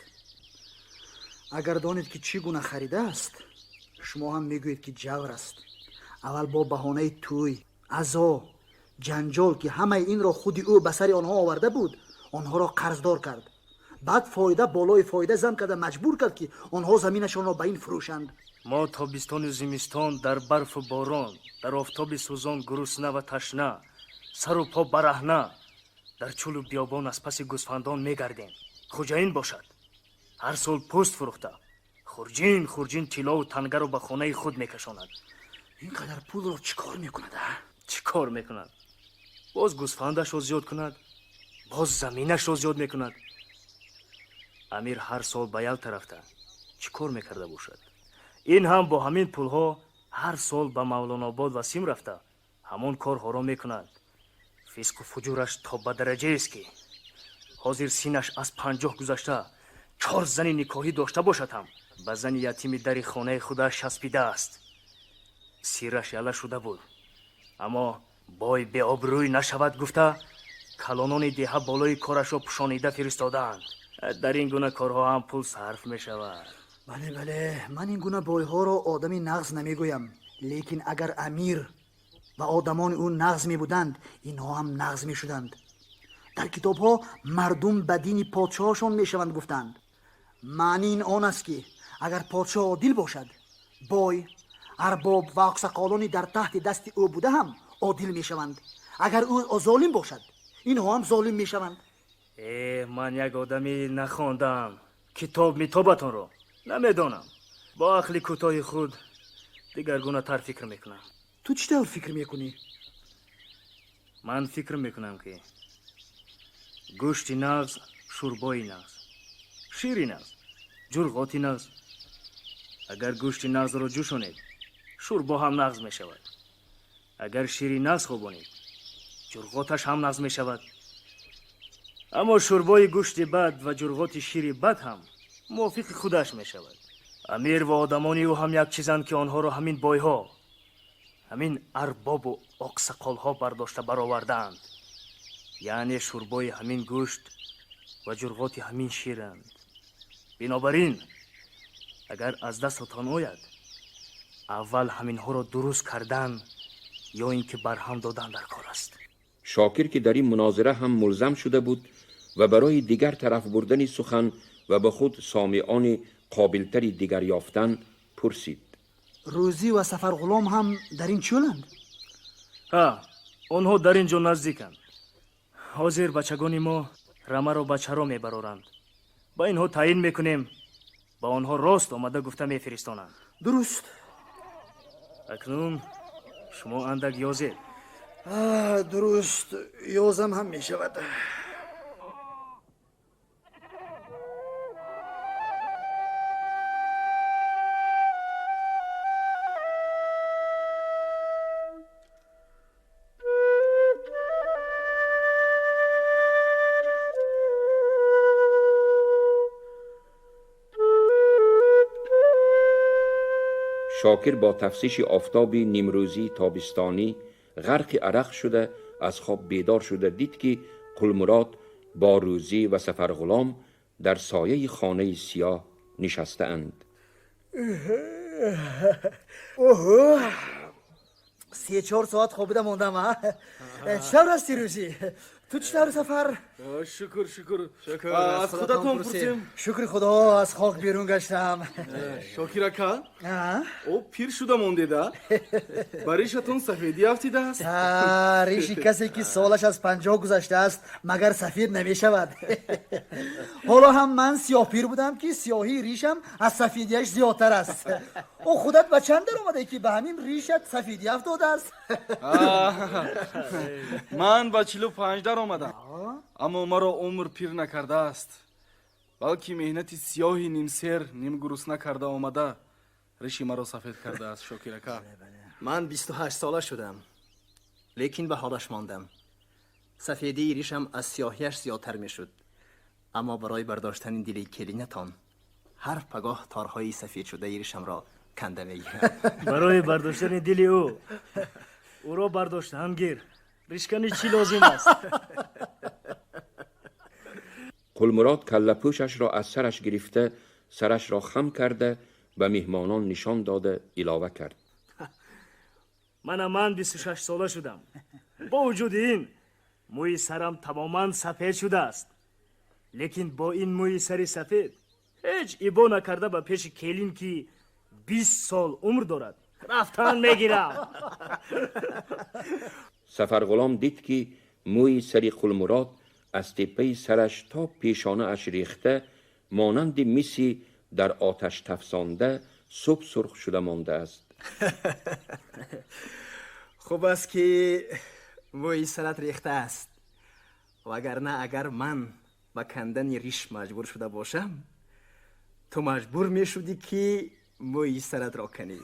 اگر دانید که چی گونه خریده است شما هم میگویید که جور است. اول با بهانه توی، عزا، جنجال که همه این را خودی او به سر آنها آورده بود آنها را قرضدار کرد. بعد فایده بالای فایده زم کرده مجبور کرد که آنها زمینشان را به این فروشند. ما تابستان و زمستان در برف و باران، در آفتاب سوزان گرسنه و تشنه، سر و پا برهنه در چول و بیابان از پس گوسفندان میگردیم. خوجاین باشد هر سال پوست فروخته خورجین خورجین طلا و تنگه را به خانه خود میکشاند. اینقدر پول را چیکار میکند؟ چیکار میکند؟ باز گوسفندش را زیاد کند، باز زمینش را زیاد میکند. امیر هر سال به یلتا رفته چیکار میکرده باشد؟ این هم با همین پولها هر سال به مولانا آباد و سیم رفته همان کارها را میکند. فسق و فجورش تا به درجه است که حاضر سینش از 50 گذشته 4 زن نکاحی داشته باشد هم به زن یتیم در خانه خودش چسبیده است. سیرش یله شده بود، اما بای به آبروی نشود گفته کلانان دیه بالای کارش را پوشانیده فرستادند. در این گونه کارها هم پول صرف می شود. بله بله، من این گونه بایها را آدمی نغز نمیگویم، لیکن اگر امیر و آدمان او نغز می بودند اینها هم نغز می شدند. در کتاب ها مردم به دین پادشاهشان می شوند گفتند. معنی این آن است که اگر پادشاه عادل باشد بای، ارباب و اقسقالانی در تحت دست او بوده هم عادل می شوند. اگر او ظالم باشد اینها هم ظالم می شوند. من یک آدمی نخواندم، کتاب میتابتان را نمیدانم. با عقل کوتاه خود دیگرگونه تر فکر میکنم. تو چطور فکر میکنی؟ Ман фикр мекунам, ки гӯшти нағз, шӯрбои нағз, шири нағз, ҷурғоти нағз. Агар гӯшти нағзро ҷӯшонед, шӯрбо ҳам нағз мешавад. Агар шири нағз хобонед, ҷурғоташ ҳам нағз мешавад. Аммо шӯрбои гӯшти бад ва ҷурғоти шири бад ҳам мувофиқи худаш мешавад. Амир ва одамони ӯ ҳам як чизанд, ки онҳоро ҳамин бойҳо, ҳамин арбобу оқсақолҳо бардошта баровардаанд. Яъне шӯрбои ҳамин гӯшт ва ҷурғоти ҳамин ширанд. Бинобар ин, агар аз дастатон ояд, аввал ҳаминҳоро дуруст кардан ё ин ки барҳам додан дар кор аст. Шокир, ки дар ин мунозира ҳам мулзам шуда буд ва барои дигар тараф бурдани сухан ва ба худ сомеони қобилтари дигар ёфтан, пурсид: Рӯзӣ ва Сафарғулом ҳам дар ин чӯланд? Ҳа, онҳо дар ин ҷо наздиканд. Ҳозир бачагони мо рамаро ба чаро мебароранд. Ба инҳо таъин мекунем, ба онҳо рост омада гуфта мефиристонанд. Дуруст. Акнун шумо андак ёзед. Дуруст, ёзам ҳам мешавад. Шокир бо тафсиши офтоби нимрӯзии тобистонӣ ғарқи арақ шуда, аз хоб бедор шуда дид, ки Қулмурод бо Рӯзӣ ва Сафарғулом дар сояи хонаи сиёҳ нишастаанд. Оҳо, 3-4 соат хобида мондам. А чӣ тавр ҳасти, Рӯзӣ? Ту чӣ тавр, Сафар? Шукр, шукр, аз худатон пурсем. Шукри Худо, аз хок берун гаштам. Шокир ака, ӯ пир шуда мондеда, ба ришатон сафедӣ афтидааст. Риши касе, ки солаш аз 50 гузаштааст, магар сафед намешавад? Ҳоло ҳам ман сиёҳпир будам, ки сиёҳии ришам аз сафедиаш зиёдтар аст. Ӯ худат ба чанд даромаде, ки ба ҳамин ришат сафедӣ афтодааст? Ман ба 45 даромадам, аммо маро умр пир накардааст, балки меҳнати сиёҳи нимсер нимгурусна карда омада риши маро сафед кардааст. Шокир ака, ман 28 сола шудам, лекин ба ҳолаш мондам. Сафедии ришам аз сиёҳиаш зиёдтар мешуд, аммо барои бардоштани дили келинатон ҳар пагоҳ торҳои сафедшудаи ришамро канда мегирам. Барои бардоштани дили ӯ, ӯро бардоштан гир, ришкани чӣ лозим аст? Қулмурод каллапӯшашро аз сараш гирифта, сарашро хам карда, ба меҳмонон нишон дода, илова кард: Мана ман 26 сола шудам. Бо вуҷуди ин мӯи сарам тамоман сафед шудааст, лекин бо ин мӯи сари сафед ҳеҷ ибо накарда ба пеши келин, ки 20 сол умр дорад, рафтан мегирам. Сафарғулом дид, ки мӯи сари Қулмурод аз теппаи сараш то пешонааш рехта, монанди миси дар оташ тафсонда суб сурх шуда мондааст. Хуб аст, ки мӯи сарат рехта аст, вагарна агар ман ба кандани риш маҷбур шуда бошам, ту маҷбур мешудӣ, ки мӯи саратро канӣ.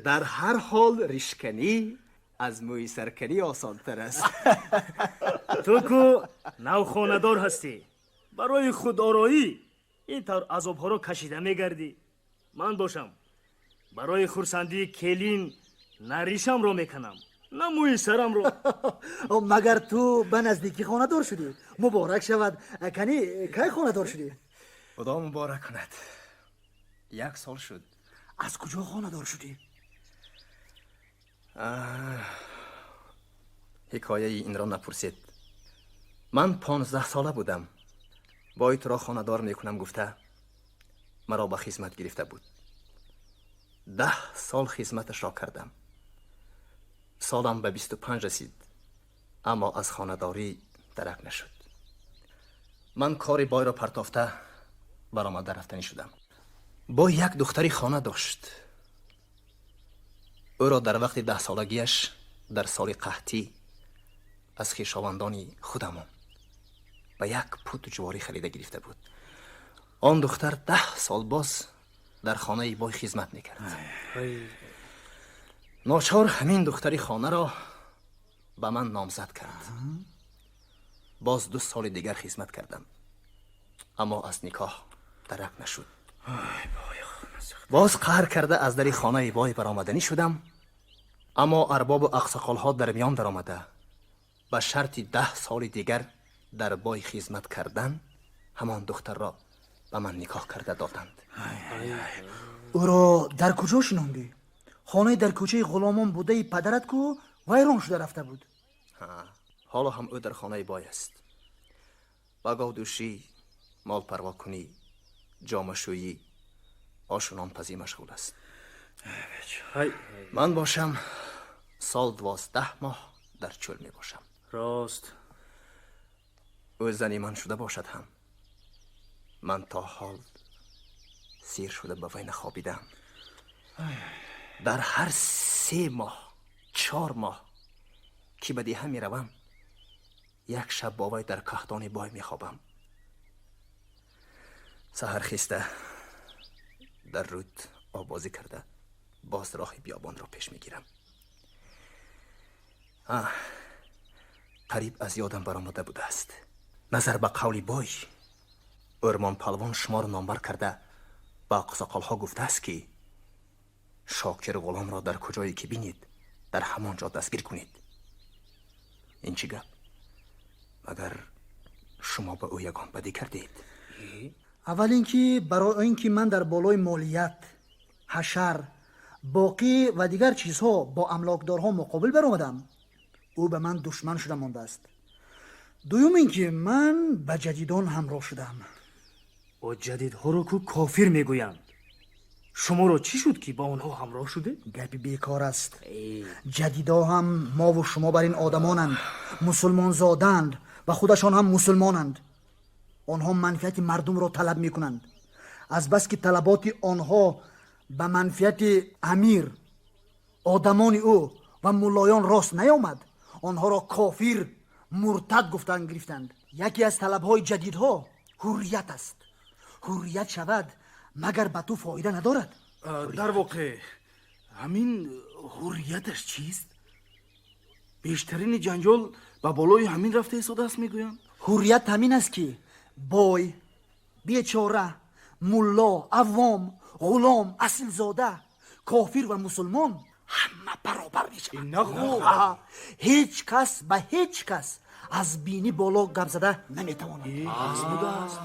Дар ҳар ҳол ришканӣ аз мӯи сарканӣ осонтар аст. Ту ку навхонадор ҳастӣ, барои худороӣ ин тавр азобҳоро кашида мегардӣ. Ман бошам, барои хурсандии келин на ришамро меканам, на мӯи сарамро. Магар ту ба наздикӣ хонадор шудӣ? Муборак шавад. Кани, кай хонадор шудӣ? Худо муборак кунад, як сол шуд. Аз куҷо хонадор шудӣ? Ҳикояи инро напурсед. Ман 15 сола будам. Бой туро хонадор мекунам гуфта, маро ба хизмат гирифта буд. 10 сол хизматашро кардам. Солам ба 25 расид, аммо аз хонадорӣ дарак нашуд. Ман кори бойро партофта баромада рафтанӣ шудам. Бой як духтари хона дошт. Ӯро дар вақти 10-солагиаш дар соли қаҳтӣ Аз хешовандони худамон ба як пут ҷуворӣ харида гирифта буд. Он духтар 10 сол боз дар хонаи бой хизмат мекард. Ночор ҳамин духтари хонаро ба ман номзад кард. Боз 2 соли дигар хизмат кардам, аммо аз никоҳ дарак нашуд. Боз қаҳр карда аз дари хонаи бой баромаданӣ шудам, аммо арбобу ақсақолҳо дар миён даромада ба шарти 10 соли дигар дар бой хизмат кардан ҳамон духтарро ба ман никоҳ карда доданд. Ӯро дар куҷо шинондӣ? Хонаи дар кӯчаи ғуломон будаи падарат ку вайрон шуда рафта буд. Ҳоло ҳам ӯ дар хонаи бой аст. Ба говдӯшӣ, молпарвокунӣ, ҷомашӯyӣ, ошу нонпазӣ машғул аст. Ман бошам сол 12 моҳ дар чӯл мебошам. Рост. Ӯ зани ман шуда бошад ҳам, ман то ҳол сир шуда ба вай нахобидам. Дар ҳар 3 моҳ, 4 моҳ ки ба деҳа меравам, як шаб бо вай дар каҳдони бой мехобам. Саҳар хиста дар руд обозӣ карда боз роҳи биёбонро пеш мегирам. Қариб аз ёдам баромада будааст. Назар ба қавли бой, Ӯрмон палвон шуморо номбар карда ба ақсоқолҳо гуфтааст, ки Шокир ғуломро дар куҷое ки бинед, дар ҳамон ҷо дастгир кунед. Ин чӣ гап? Магар шумо ба ӯ ягон бадӣ кардед? Аввал ин ки барои ин ки ман дар болои молият, ҳашар, боқӣ ва дигар чизҳо бо амлокдорҳо муқобил баромадам, ӯ ба ман душман шуда мондааст. Дуюм ин ки ман ба ҷадидон ҳамроҳ шудам. О ҷадидҳоро ку кофир мегӯянд. Шуморо чӣ шуд, ки ба онҳо ҳамроҳ шудед? Гапи бекор аст. Ҷадидо ҳам мову шумо бар ин одамонанд, мусулмонзоданд ва худашон ҳам мусулмонанд. Онҳо манфиати мардумро талаб мекунанд. Азбаски талаботи онҳо ба манфиати амир, одамони ӯ ва муллоён рост наёмад, онҳоро кофир, муртад гуфтан гирифтанд. Яке аз талабҳои ҷадидҳо ҳуррият аст. Ҳуррият шавад, магар ба ту фоида надорад? Дар воқеъ ҳамин ҳуррияташ чист? Бештарини ҷанҷол ба болои ҳамин рафта истодааст, мегӯянд. Ҳуррият ҳамин аст, ки бой, бечора, мулло, авом, ғулом, асилзода, кофир ва мусулмон ҳама баробар мешаванд. Ҳеҷ кас ба ҳеҷ кас аз бинӣ боло гап зада наметавонад. Будааст.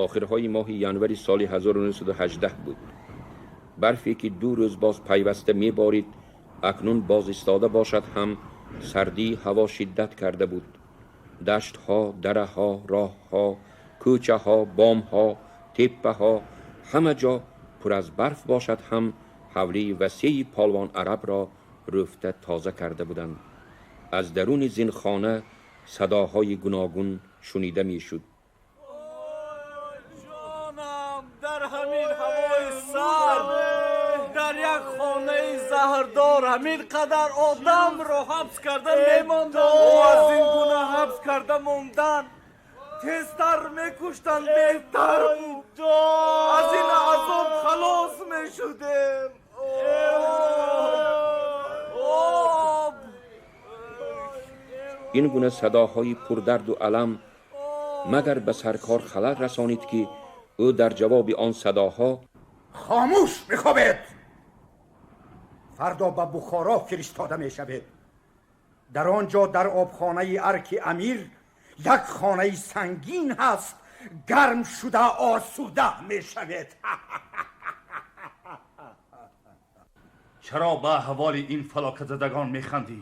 آخرهای ماه ینوری سال 1918 بود. برفی که 2 روز باز پیوسته میبارید اکنون باز ایستاده باشد هم سردی هوا شدت کرده بود. دشتها، درهها، راهها، کوچه ها، بامها، تپه ها، همه جا پر از برف باشد هم حولی وسیع پالوان عرب را رفته تازه کرده بودند. از درون زینخانه صداهای گوناگون شنیده میشد. در همین هوای سرد، در یک خانه زهردار همین قدر آدم را حبس کرده میماندند. از این گونه حبس کرده ماندن تیزتر میکشتند بهتر بود. از این عذاب خلاص میشدیم. این گونه صداهای پردرد و الم магар ба саркор халал расонид, ки ӯ дар ҷавоби он садоҳо: Хомӯш бихобед, фардо ба Бухоро фиристода мешавед. Дар он ҷо дар обхонаи арки амир як хонаи сангин ҳаст, гарм шуда осуда мешавед. Чаро ба аҳволи ин фалокатзадагон механдӣ?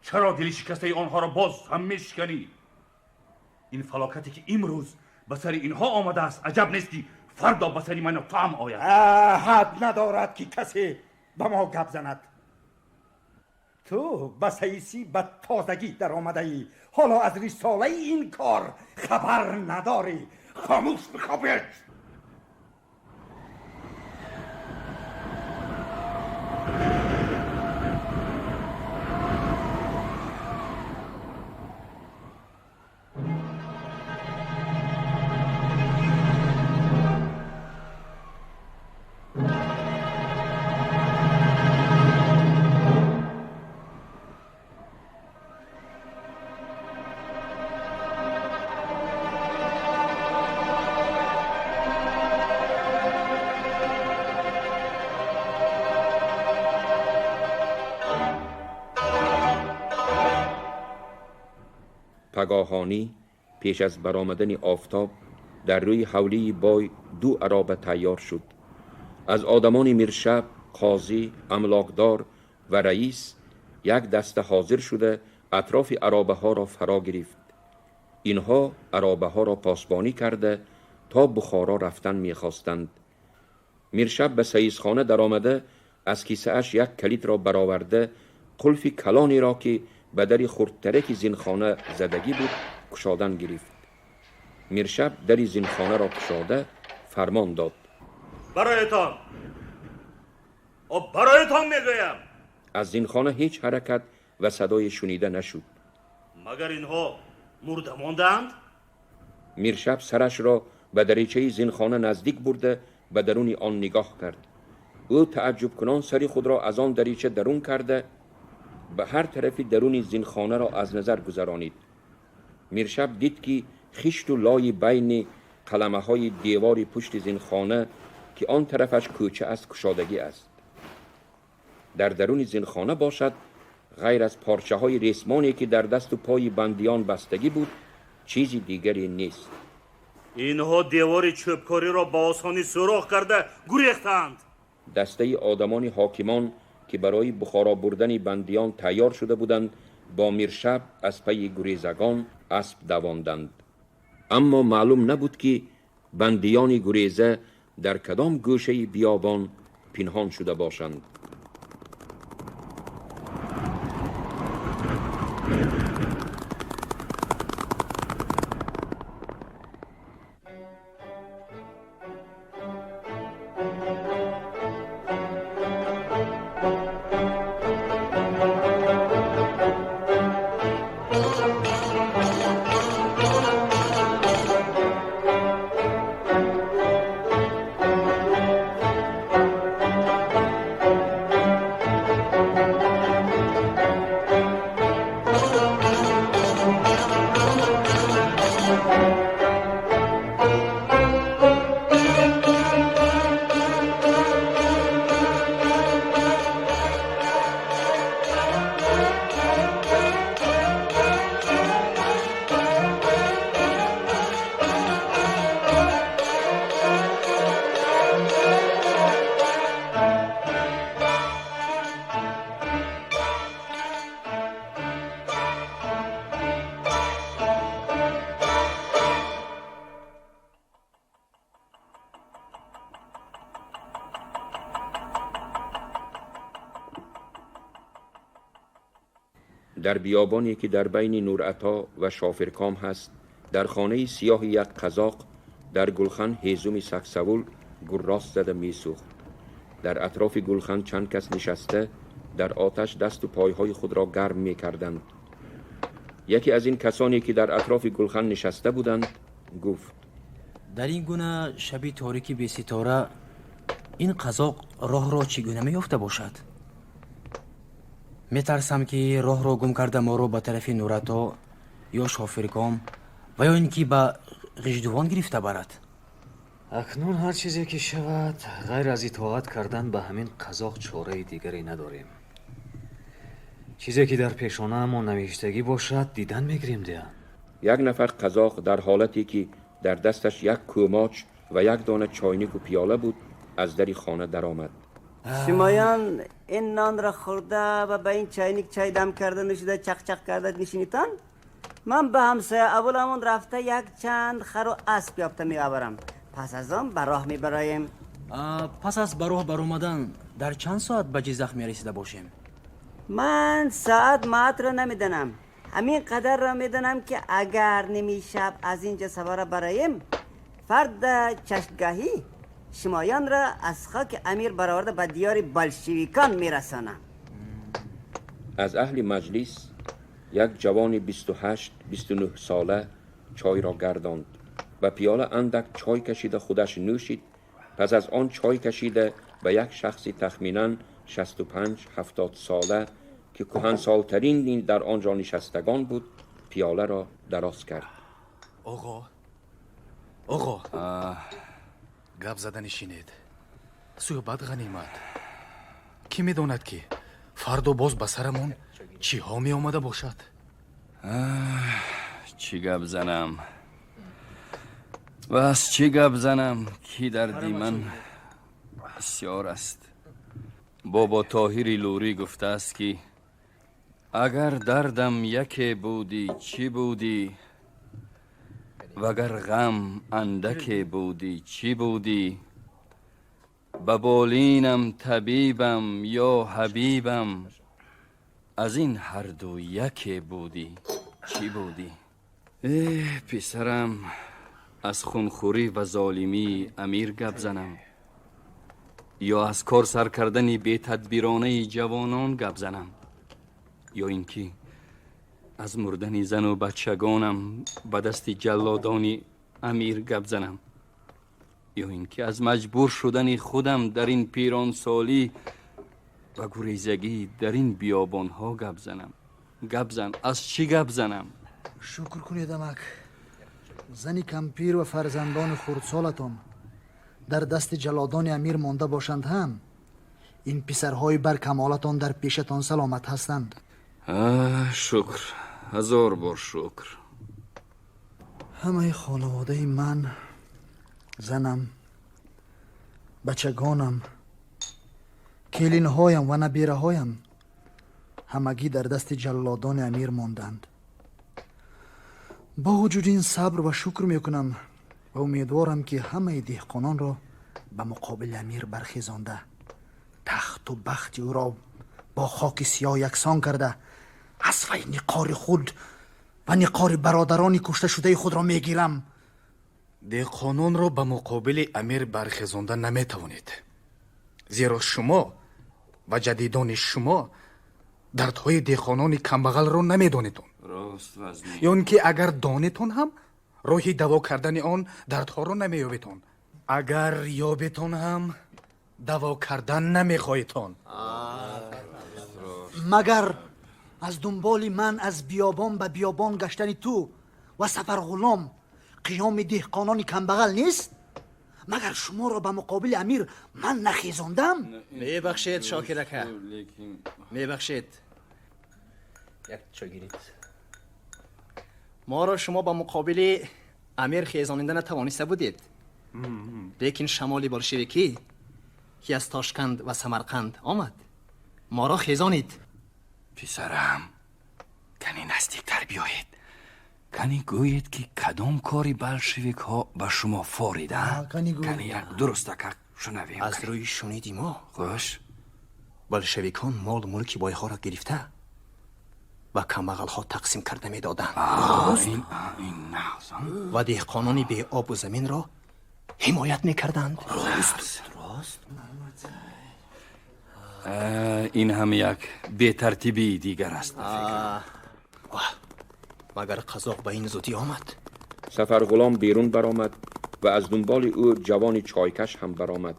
Чаро дили шикастаи онҳоро боз ҳам мешиканӣ? Ин фалокате ки имрӯз ба сари инҳо омадааст, аҷаб нест ки фардо ба сари ману ту ҳам ояд. Ҳад надорад ки касе ба мо гап занад. Ту ба саисӣ ба тозагӣ даромадаӣ, ҳоло аз рисолаи ин кор хабар надорӣ. Хомӯш бихобед. پگاهانی پیش از برآمدن آفتاب در روی حولی بای دو عرابه تیار شد. از آدمان میرشب، قاضی، املاکدار و رئیس یک دسته حاضر شده اطراف عرابه ها را فرا گرفت. اینها عرابه ها را پاسبانی کرده تا بخارا رفتن میخواستند. میرشب به سیزخانه در آمده از کیسه اش یک کلید را برآورده قلف کلانی را که به در خردترک زینخانه زدگی بود کشادن گرفت. میرشب در زینخانه را کشاده فرمان داد: برایتان، برایتان میگویم. از زینخانه هیچ حرکت و صدای شنیده نشد. مگر اینها مرده ماندند؟ میرشب سرش را به دریچه زینخانه نزدیک برده به درون آن نگاه کرد. او تعجب کنان سری خود را از آن دریچه درون کرده به هر طرف درون زینخانه را از نظر گذرانید. میرشب دید که خشت و لای بین قلمه های دیوار پشت زینخانه که آن طرفش کوچه است کشادگی است. در درون زینخانه باشد غیر از پارچه های ریسمانی که در دست و پای بندیان بستگی بود چیزی دیگری نیست. اینها دیوار چوبکاری را با آسانی سوراخ کرده گریختند. دسته آدمان حاکمان که برای بخارا بردن بندیان تیار شده بودند با میرشب از پی گریزگان اسب دواندند. اما معلوم نبود که بندیان گریزه در کدام گوشه بیابان پنهان شده باشند. در بیابانی که در بین نورعطا و شافرکام هست، در خانه سیاه یک قزاق در گلخن هیزم سکسول گراس زده میسوخت. در اطراف گلخن چند کس نشسته در آتش دست و پایهای خود را گرم میکردند. یکی از این کسانی که در اطراف گلخن نشسته بودند گفت: در این گونه شبی تاریکی بی ستاره این قزاق راه را چگونه میافته باشد؟ میترسم که راه را گم کرده ما را به طرف نورتا یا شافرکام Ва ё ин ки ба Ғиждувон гирифта барад. Акнун ҳар чизе ки шавад, ғайр аз итоат кардан ба ҳамин қазоқ чораи дигаре надорем. Чизе ки дар пешонаамон навиштагӣ бошад, дидан мегирем дия. Як нафар қазоқ дар ҳолате ки дар дасташ як кӯмоч ва як дона чойнику пиёла буд, аз дари хона даромад. Шумоён ин нонро хӯрда ва ба ин чойник чой дам карда нӯшида, чақчақ карда нишинитон. Ман ба ҳамсоя авваламон рафта як чанд хару асп ёфта меоварам. Пас аз он ба роҳ мебароем. Пас аз ба роҳ баромадан дар чанд соат ба Ҷиззах мерасида бошем? Ман соат маатро намедонам. Ҳамин қадарро медонам, ки агар ними шаб аз ин ҷо савора бароем, фарда чаштгоҳӣ шумоёнро аз хоки амир бароварда ба диёри болшевикон мерасонам. Аз аҳли маҷлис як ҷавони 28, 29 сола чойро гардонд. Ба пиёла андак чой кашида худаш нӯшид. Пас аз он чой кашида ба як шахси тахминан 65, 70 сола, ки кӯҳансолтарин дар он ҷо нишастагон буд, пиёларо дароз кард. Оғо, оғо, гап зада нишинед, суҳбат ғанимат. Кӣ медонад, ки фардо боз ба сарамон чиҳо меомада бошад? Чӣ гап занам ва аз чӣ гап занам, ки дарди ман бисёр аст. Бобо Тоҳири Лурӣ гуфтааст, ки агар дардам яке будӣ, чӣ будӣ, вагар ғам андаке будӣ, чӣ будӣ, ба болинам табибам ё ҳабибам, аз ин ҳарду яке будӣ, чӣ будӣ? Э писарам, аз хунхӯрӣ ва золимии амир гап занам ё аз кор сар кардани бетадбиронаи ҷавонон гап занам, ё ин ки аз мурдани зану бачагонам ба дасти ҷаллодони амир гап занам, ё ин ки аз маҷбур шудани худам дар ин пиронсолӣ ба гурезагӣ дар ин биёбонҳо гап занам? Гап зан, аз чӣ гап занам? Шукр кунед, амак, зани кампир ва фарзандони хурдсолатон дар дасти ҷаллодони амир монда бошанд ҳам, ин писарҳои баркамолатон дар пешатон саломат ҳастанд. Шукр, ҳазор бор шукр. Ҳамаи хонаводаи ман, занам, бачагонам, келинҳоям ва набираҳоям ҳамагӣ дар дасти ҷаллодони амир монданд. Бо вуҷуди ин сабр ва шукр мекунам ва умедворам, ки ҳамаи деҳқононро ба муқобили амир бархезонда, тахту бахти ӯро бо хоки сиёҳ яксон карда, аз вай ниқори худ ва ниқори бародарони кушташудаи худро мегирам. Деҳқононро ба муқобили амир бархезонда наметавонед, зеро шумо ва ҷадидони шумо дардҳои деҳқонони камбағалро намедонедон. Рост вазни. Ё ин ки агар донетон ҳам, роҳи даво кардани он дардҳоро намеёбетон. Агар ёбетон ҳам, даво кардан намехоҳедон. Магар аз дунболи ман аз биёбон ба биёбон гаштани ту ва Сафарғулом қиёми деҳқонони камбағал нест? Магар шуморо ба муқобили амир ман нахезондам? Мебахшед, Шокир ака, мебахшед, як чой гиред. Моро шумо ба муқобили амир хезонида натавониста будед, лекин шамоли болшевикӣ, ки аз Тошканд ва Самарқанд омад, моро хезонид. Писарам, кани наздиктар биёед, кани гӯед, ки кадом кори болшевикҳо ба шумо форида? Кани як дурустакак шунавем. Аз рӯи шуниди мо, хуш, болшевикон молу мулки бойҳоро гирифта ба камбағалҳо тақсим карда медоданд ва деҳқонони беобу заминро ҳимоят мекарданд. Рост, ин ҳам як бетартибии дигар аст. Магар қазоқ ба ин зудӣ омад? Сафарғулом берун баромад ва аз дунболи ӯ ҷавони чойкаш ҳам баромад.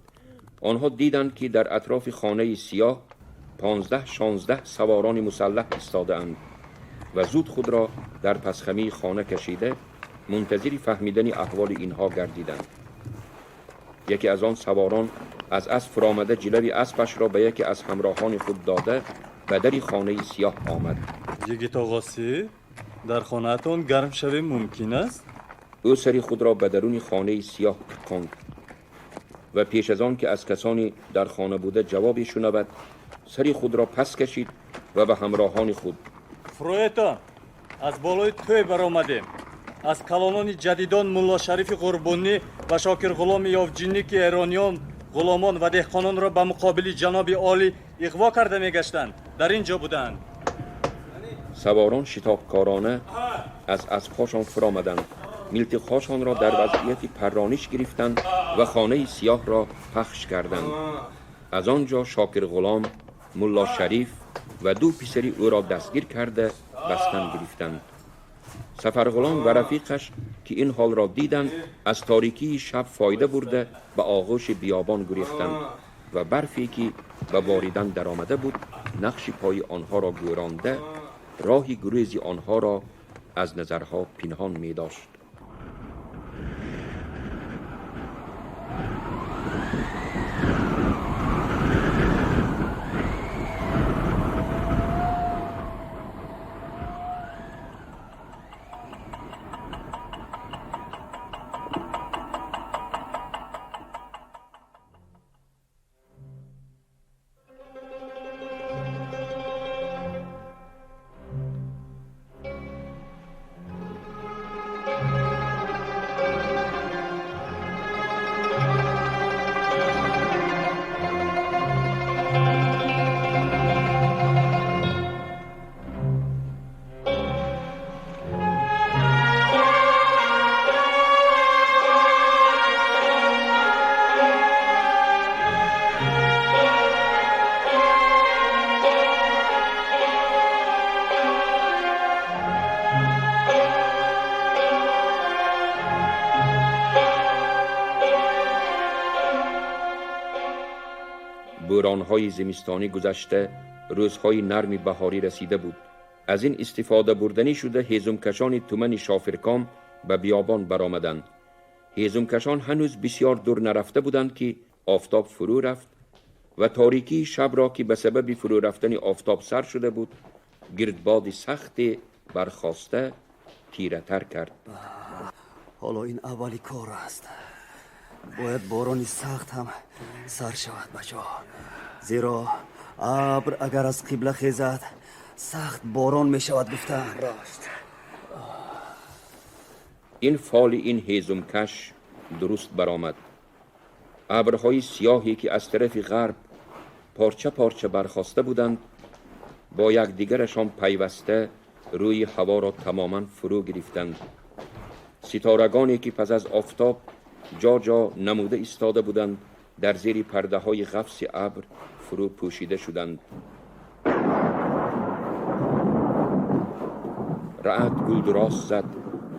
Онҳо диданд, ки дар атрофи хонаи сиёҳ 15, 16 саворони мусаллаҳ истодаанд ва зуд худро дар пасхамии хона кашида, мунтазири фаҳмидани аҳволи инҳо гардиданд. Яке аз он саворон аз асп фуромада, ҷилави аспашро ба яке аз ҳамроҳони худ дода, ба дари хонаи сиёҳ омад. Йигит оғосӣ, дар хонаатон гарм шавем мумкин аст? Ӯ сари худро ба даруни хонаи сиёҳ тиқонд ва пеш аз он ки аз касоне дар хона буда ҷавобе шунавад, сари худро пас кашид ва ба ҳамроҳони худ: Фуроетон, аз болои тӯй баромадем. Аз калонони ҷадидон Мулло Шарифи Ғурбунӣ ва Шокирғуломи Ёвҷинӣ, ки эрониён ғуломон ва деҳқононро ба муқобили ҷаноби олӣ иғво карда мегаштанд, дар ин ҷо буданд. Саворон шитобкорона аз аспҳошон фуромаданд, милтиқҳошонро дар вазъияти паррониш гирифтанд ва хонаи сиёҳро пахш карданд. Аз он ҷо Шокирғулом, Мулло Шариф ва ду писари ӯро дастгир карда, бастан гирифтанд. Сафарғулом ва рафиқаш, ки ин ҳолро диданд, аз торикии шаб фоида бурда, ба оғӯши биёбон гурехтанд ва барфе ки ба боридан даромада буд, нақши пои онҳоро гӯронда, роҳи гурези онҳоро аз назарҳо пинҳон медошт. بورانهای زمستانی گذشته، روزهای نرم بهاری رسیده بود. از این استفاده بردنی شده، هیزمکشان تومن شافرکام به بیابان برآمدند. هیزمکشان هنوز بسیار دور نرفته بودند که آفتاب فرو رفت و تاریکی شب را که به سبب فرو رفتن آفتاب سر شده بود، گردباد سخت برخاسته تیره تر کرد. حالا این اولی کار است. باید بارانی سخت هم سر شود بچه ها، زیرا ابر اگر از قبله خیزد سخت باران می شود گفتن. راست. این فال این هیزمکش درست برآمد. ابرهای سیاهی که از طرف غرب پارچه پارچه برخاسته بودند، با یکدیگرشان پیوسته روی هوا را تماما فرو گرفتند. ستارگانی که پس از آفتاب جا جا نموده ایستاده بودند، در زیر پرده های غفص ابر فرو پوشیده شدند. رعد گلدراست زد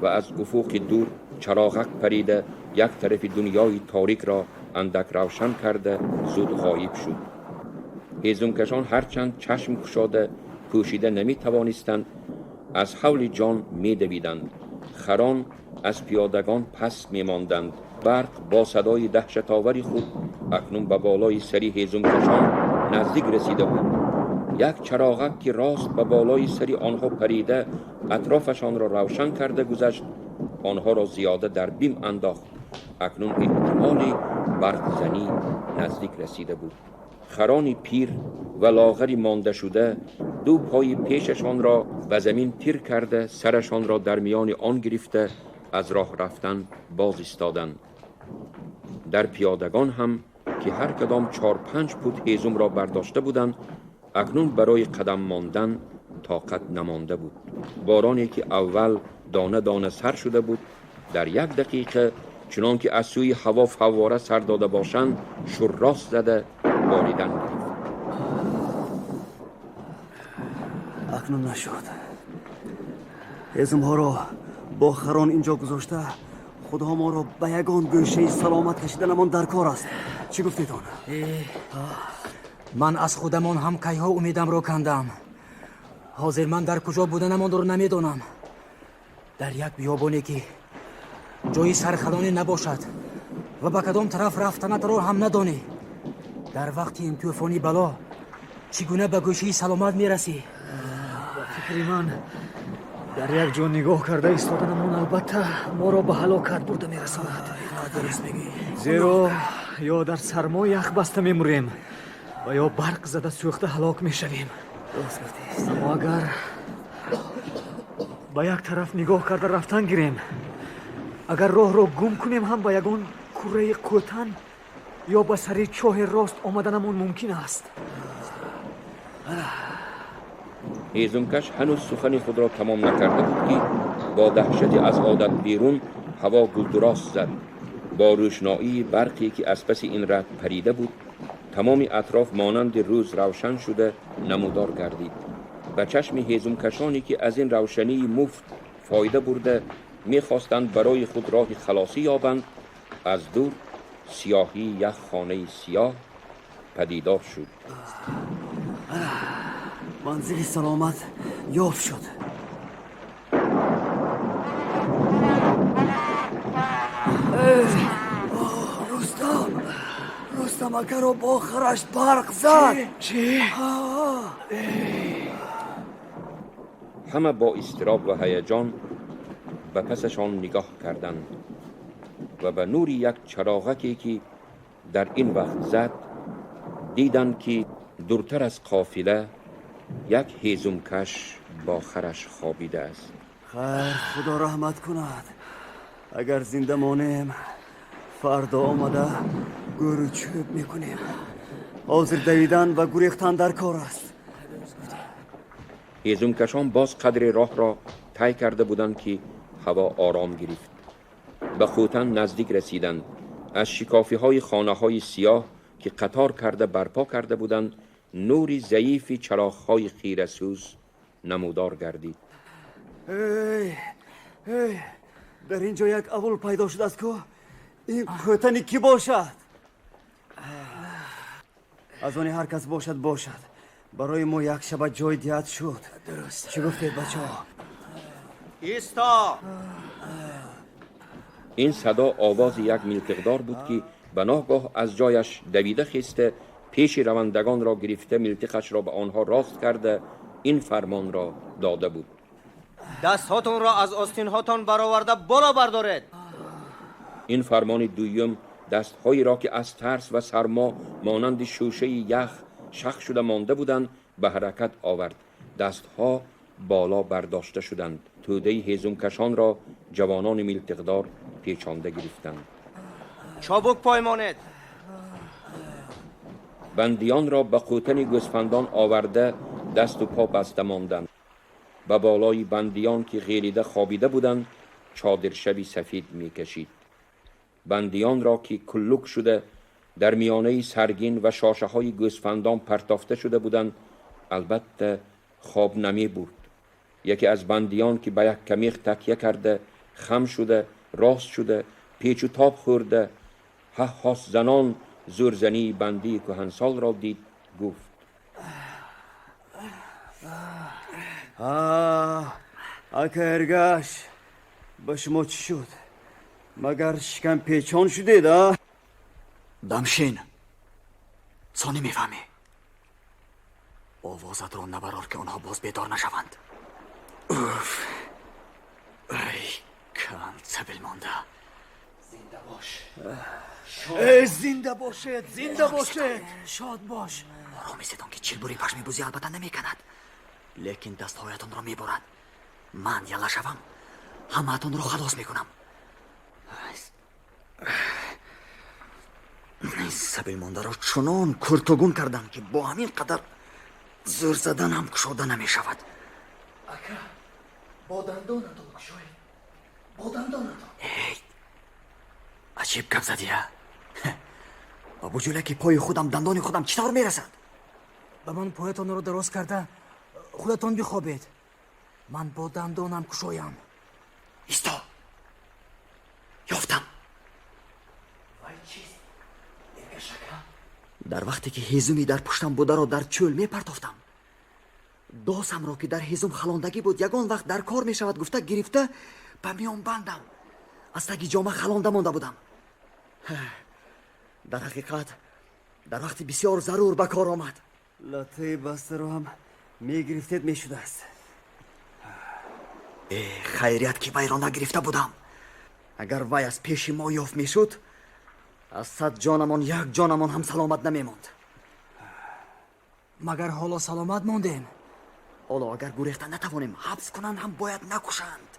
و از افق دور چراغک پریده، یک طرف دنیای تاریک را اندک روشن کرده، زود غایب شد. هیزمکشان هرچند چشم گشاده پوشیده نمی توانستند، از حول جان می دویدند. خران از پیادگان پس می ماندند. برق با صدای دهشت‌آور خود اکنون به بالای سری هیزمکشان نزدیک رسیده بود. یک چراغک که راست به بالای سری آنها پریده، اطرافشان را روشن کرده گذشت، آنها را زیاده در بیم انداخت. اکنون احتمال برق زنی نزدیک رسیده بود. خرانی پیر و لاغری مانده شده دو پای پیششان را به زمین تیر کرده، سرشان را در میان آن گرفته، از راه رفتن باز ایستادند. در پیادگان هم که هر کدام 4-5 پود هیزم را برداشته بودند، اکنون برای قدم ماندن طاقت نمانده بود. بارانی که اول دانه دانه سر شده بود، در یک دقیقه چنان که از سوی هوا فواره سر داده باشند، شراس زده باریدن گرفت. اکنون نشد. هیزم ها را با خران اینجا گذاشته، خدا ما را به یگان گوشه سلامت کشیدنمان در کار است. چی گفتیدان؟ من از خودمان هم کیها امیدم را کندم. حاضر من در کجا بودنمان را نمیدانم. در یک بیابانی که ҷои сархалонӣ набошад ва ба кадом тараф рафтанатро ҳам надонӣ. Дар вақти ин тӯфони бало чӣ гуна ба гӯшаи саломат мерасӣ? Ба фикри ман, дар як ҷо нигоҳ карда истоданамон албатта моро ба ҳалокат бурда мерасонад. Дуруст мегӯӣ. Зеро ё дар сармо ях баста мемурем ва ё барқ зада сӯхта ҳалок мешавем. Аммо агар ба як тараф нигоҳ карда рафтан гирем, агар роҳро гум кунем ҳам ба ягон курраи қӯтан ё ба сари чоҳи рост омаданамон мумкин аст. Ҳезумкаш ҳанӯз сухани худро тамом накарда буд, ки бо даҳшати аз одат берун ҳаво гулдурост зад. Бо рӯшноии барқе, ки аз паси ин рад парида буд, тамоми атроф монанди рӯз равшан шуда намудор гардид. Ба чашми ҳезумкашоне, ки аз ин равшании муфт фоида бурда мехостанд барои худ роҳи халосӣ ёбанд, аз дур сиёҳии як хонаи сиёҳ падидор шуд. Манзили саломат ёфт шуд. Рустам, Рустам акаро бо хараш барқ зад. Чӣ? Ҳама бо изтироб ва ҳаяҷон ба пасашон нигоҳ карданд ва ба нури як чароғаке, ки дар ин вақт зад, диданд, ки дуртар аз қофила як ҳезумкаш бо хараш хобидааст. Хайр, Худо раҳмат кунад. Агар зинда монем, фардо омада гӯру чӯб мекунем. Ҳозир давидан ва гурехтан дар кор аст. Ҳезумкашон боз қадри роҳро тай карда буданд, ки ҳаво ором гирифт. Ба Хӯтан наздик расиданд. Аз шикофиҳои хонаҳои сиёҳ, ки қатор карда барпо карда буданд, нури заифи чароғҳои хирасӯз намудор гардид. Эй, эй, дар ин ҷо як авул пайдо шудааст ку. Ин Хӯтани кӣ бошад? Аз они ҳар кас бошад, бошад, барои мо як шаба ҷой диҳад шуд. Дуруст. Чӣ гуфтед, бачаҳо? Исто! Ин садо овози як милтиқдор буд, ки ба ноҳгоҳ аз ҷояш давида хеста, пеши равандагонро гирифта, милтиқашро ба онҳо рост карда, ин фармонро дода буд: Дастҳотонро аз остинҳотон бароварда боло бардоред. Ин фармони дуюм дастҳоеро, ки аз тарс ва сармо монанди шӯшаи ях шах шуда монда буданд, ба ҳаракат овард. Дастҳо боло бардошта шуданд. Тӯдаи ҳезумкашонро ҷавонони милтиқдор печонда гирифтанд. Чобук поймонед. Бандиёнро ба қӯтани гӯсфандон оварда, дасту по баста монданд. Ба болои бандиён, ки ғелида хобида буданд, чодиршаби сафед мекашид. Бандиёнро, ки куллук шуда дар миёнаи саргин ва шошаҳои гӯсфандон партофта шуда буданд, албатта хоб намебурд. Яке аз бандиён, ки ба як камех такя карда, хам шуда, рост шуда, печу тоб хӯрда, ҳаҳҳос занон зӯрзании бандии кӯҳансолро дид, гуфт: Ака Эргаш, ба шумо чӣ шуд? Магар шикам печон шудед, а? Дамшин, сонӣ мефаҳмӣ. Овозатро набарор, ки онҳо боз бедор нашаванд. Уф, ай кан сабил монда. Зинда бош. Эй, зинда бошед, зинда бошед. Шод бош. Оромисетон, ки чилбури пашми бузӣ албатта намеканад, лекин дастҳоятонро мебурад. Ман яла шавам, ҳамаатонро халос мекунам. Сабил мондаро чунон куртугун кардам, ки бо ҳамин қадар зӯр задан ҳам кушода намешавад. Ака, бо дандонатон кушоед, бо дандонатон. Эй, аҷиб гап задия. Ба буҷулаки пои худам дандони худам чӣ тавр мерасад? Ба ман поятонро дароз карда худатон бихобед, ман бо дандонам кушоям. Исто, ёфтам. Вай чист, Эргашака? Дар вақте ки ҳезуми дар пуштам бударо дар чӯл мепартофтам, досамро, ки дар ҳезум халондагӣ буд, ягон вақт дар кор мешавад гуфта гирифта ба миён бандам. Аз таги ҷома халонда монда будам. Дар ҳақиқат дар вақти бисёр зарур ба кор омад. Латтаи бастаро ҳам мегирифтед мешудааст. Э, хайрият ки вайро нагирифта будам. Агар вай аз пеши мо ёфт мешуд, аз 100 ҷонамон як ҷонамон ҳам саломат намемонд. Магар ҳоло саломат мондем? Ҳоло агар гурехта натавонем, ҳабс кунанд ҳам бояд накушанд.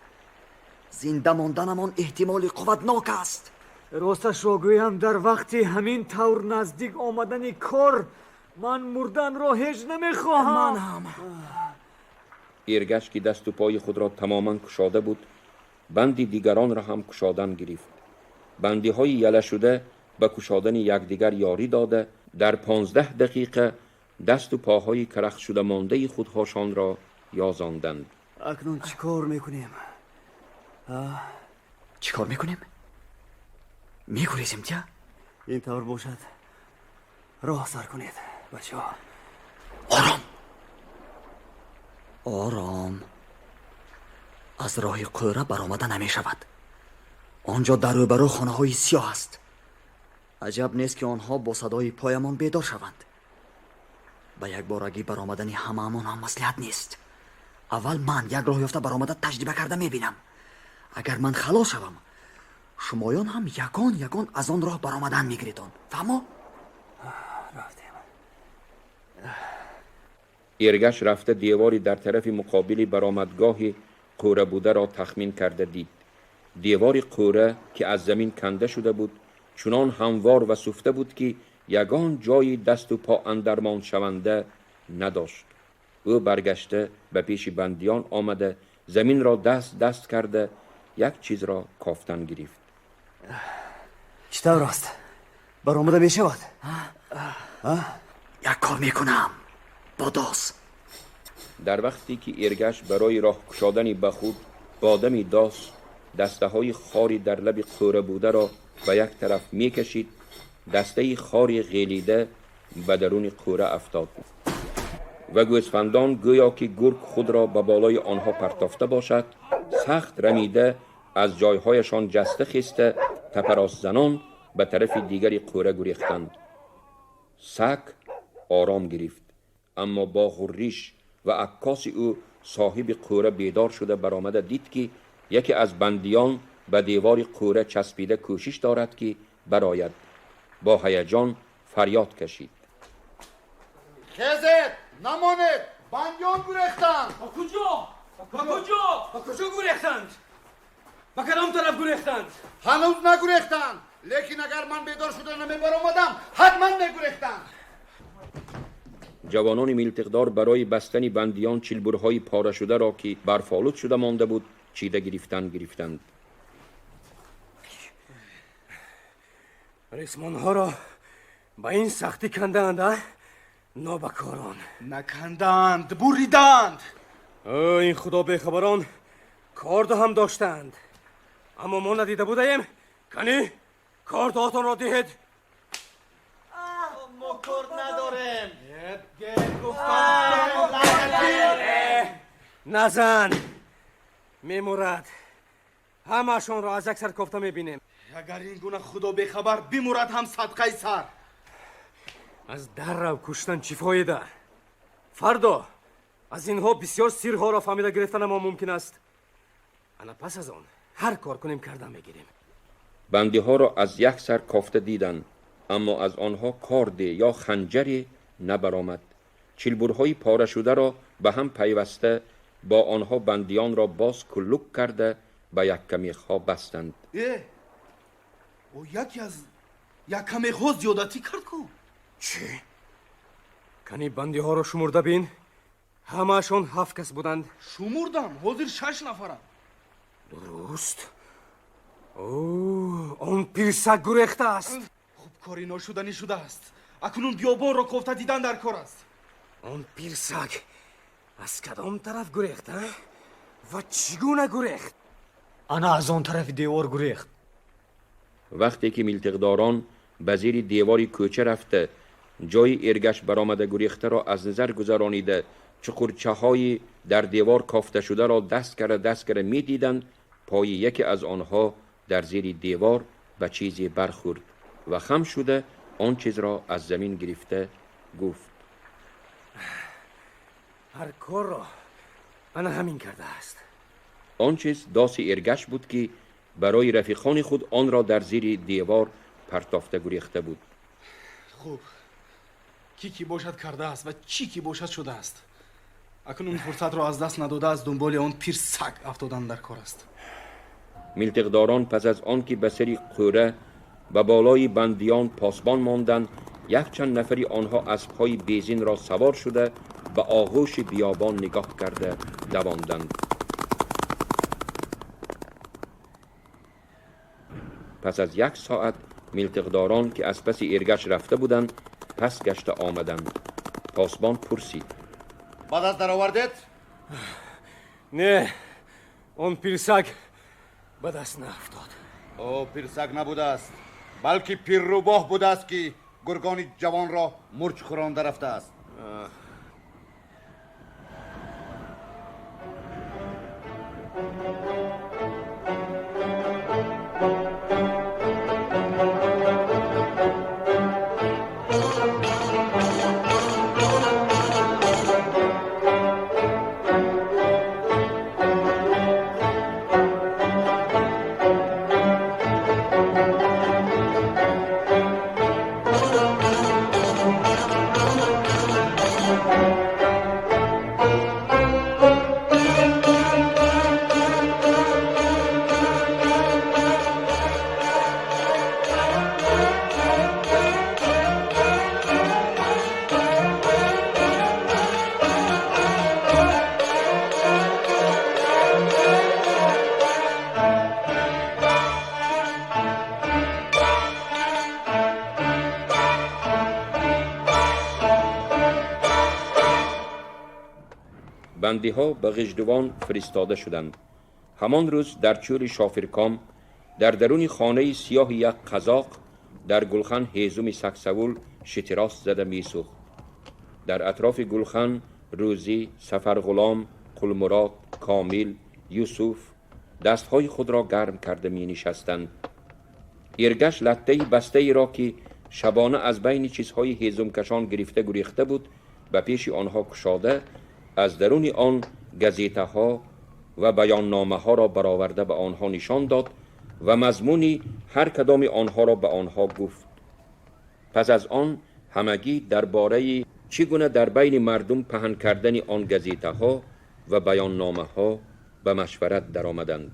Зинда монданамон эҳтимоли қувватнок аст. Росташро гӯям, дар вақти ҳамин тавр наздик омадани кор ман мурданро ҳеҷ намехоҳам. Ман ҳам. Эргаш ки дасту пои худро тамоман кушода буд, банди дигаронро ҳам кушодан гирифт. Бандиҳои яла шуда ба кушодани якдигар ёрӣ дода, дар 15 дақиқа дасту поҳои карахтшуда мондаи худҳошонро ёзонданд. Акнун чӣ кор мекунем? Чӣ кор мекунем? Мегурезем тя? Ин тавр бошад, роҳ сар кунед, бачаҳо. Ором, ором. Аз роҳи қӯра баромада намешавад. Он ҷо дар рӯбарӯ хонаҳои сиёҳ аст. Аҷаб нест, ки онҳо бо садои поямон бедор шаванд. Ба якборагӣ баромадани ҳамаамон ҳам маслиҳат нест. Аввал ман як роҳ ёфта баромада таҷриба карда мебинам. Агар ман халос шавам, шумоён ҳам ягон ягон аз он роҳ баромадан мегиритон. Фаҳмо? Рафтем. Эргаш рафта девори дар тарафи муқобили баромадгоҳи қӯра бударо тахмин карда дид. Девори қӯра ки аз замин канда шуда буд, чунон ҳамвор ва суфта буд, ки ягон ҷои дасту по андармоншаванда надошт. Ӯ баргашта ба пеши бандиён омада, заминро даст даст карда, як чизро кофтан гирифт. Чӣ тавр аст? Баромада мешавад? Як кор мекунам, бодос. Дар вақте ки Эргаш барои роҳ кушодани ба худ бо дами дос дастаҳои хори дар лаби қӯра бударо ба як тараф мекашид, дастаи хори ғелида ба даруни қӯра афтод ва гӯсфандон гӯё ки гург худро ба болои онҳо партофта бошад, сахт рамида аз ҷойҳояшон ҷаста хеста, тапаросзанон ба тарафи дигари қӯра гурехтанд. Саг ором гирифт, аммо бо ғурриш ва аккоси ӯ соҳиби қӯра бедор шуда баромада дид, ки яке аз бандиён ба девори қӯра часпида кӯшиш дорад, ки барояд. Бо ҳаяҷон фарёд кашид: Хезед, намонед, бандиён гурехтанд. Ба куҷо? Ба куҷо? Ба куҷо гурехтанд? Ба кадом тараф гурехтанд? Ҳанӯз нагурехтанд, лекин агар ман бедор шуда намебаромадам, ҳатман мегурехтанд. Ҷавонони милтиқдор барои бастани бандиён чилбурҳои порашударо, ки барфолуд шуда монда буд, чида гирифтан гирифтанд. Ресмонҳоро ба ин сахтӣ кандаанд, а нобакорон? Наканданд, буриданд. Ин худо бехабарон кордо ҳам доштанд, аммо мо надида будаем. Канӣ, кордоатонро диҳед. Мо корд надорем. Назан, мемурад. Ҳамаашонро аз як сар кофта мебинем. Агар ин гуна худо бехабар бимурад ҳам садқаи сар. Аз даррав куштан чӣ фоида? Фардо аз инҳо бисёр сирҳоро фаҳмида гирифтанамо мумкин аст. Ана пас аз он ҳар кор кунем, карда мегирем. Бандиҳоро аз як сар кофта диданд, аммо аз онҳо корде ё ханҷаре набаромад. Чилбурҳои порашударо ба ҳам пайваста, бо онҳо бандиёнро боз куллук карда, ба яккамехҳо бастанд. Э, ӯ яке аз яккамехҳо зиёдатӣ кард ку. Чӣ? Кани, бандиҳоро шумурда бин. Ҳамаашон 7 кас буданд. Шумурдам, ҳозир 6 нафаранд. Дуруст. О, он пирсак гурехтааст. Хуб, кори ношуданӣ шудааст. Акнун биёбонро кофта дидан дар кор аст. Он пирсак аз кадом тараф гурехт, а? Ва чӣ гуна гурехт? Ана аз он тарафи девор гурехт. Вақте ки милтиқдорон ба зери девори кӯча рафта, ҷои Эргаш баромада гурехтаро аз назар гузаронида, чуқурчаҳои дар девор кофташударо даст карда даст карда медиданд, пои яке аз онҳо дар зери девор ба чизе бархӯрд ва хам шуда он чизро аз замин гирифта гуфт: ҳар корро ана ҳамин кардааст. Он чиз доси Эргаш буд, ки барои рафиқони худ онро дар зери девор партофта гурехта буд. Хуб, кӣ ки бошад кардааст ва чӣ ки бошад шудааст. Акнун фурсатро аз даст надода аз дунболи он пир саг афтодан дар кор аст. Милтиқдорон пас аз он ки ба сари қӯра ба болои бандиён посбон монданд, якчанд нафари онҳо аспҳои безинро савор шуда ба оғӯши биёбон нигоҳ карда давонданд. Пас аз як соат милтиқдорон, ки аз паси Эргаш рафта буданд, пас гашта омаданд. Посбон пурсид: Ба даст даровардед? Не, он пирсаг ба даст наафтод. О, пирсаг набудааст, балки пиррӯбоҳ будааст, ки гургони ҷавонро мурч хӯронда рафтааст. Бандиҳо ба Ғиждувон фиристода шуданд. Ҳамон рӯз дар чӯли Шофирком, дар даруни хонаи сиёҳи як қазоқ, дар гулхан ҳезуми саксавул шитирос зада месӯхт. Дар атрофи гулхан Рӯзӣ, Сафарғулом, Қулмурод, Комил, Юсуф дастҳои худро гарм карда менишастанд. Эргаш латтаи бастаеро, ки шабона аз байни чизҳои ҳезумкашон гирифта гурехта буд, ба пеши онҳо кушода, аз даруни он газетаҳо ва баённомаҳоро бароварда ба онҳо нишон дод ва мазмуни ҳар кадоми онҳоро ба онҳо гуфт. Пас аз он ҳамагӣ дар бораи чӣ гуна дар байни мардум паҳн кардани он газетаҳо ва баённомаҳо ба машварат даромаданд.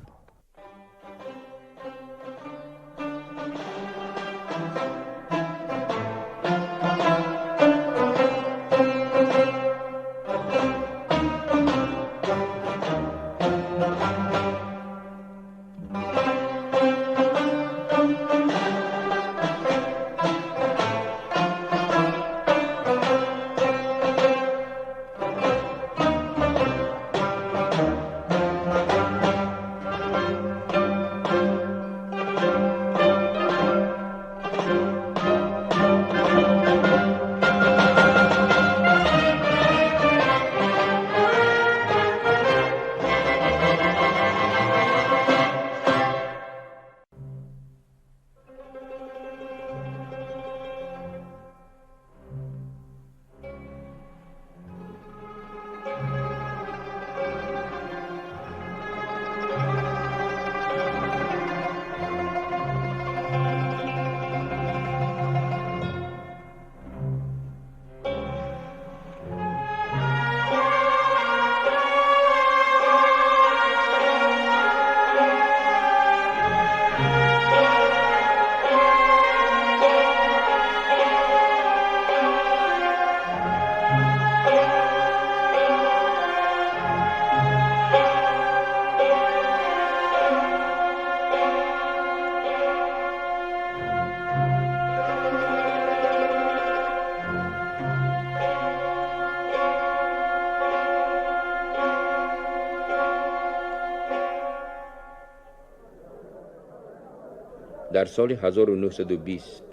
Дар соли 1920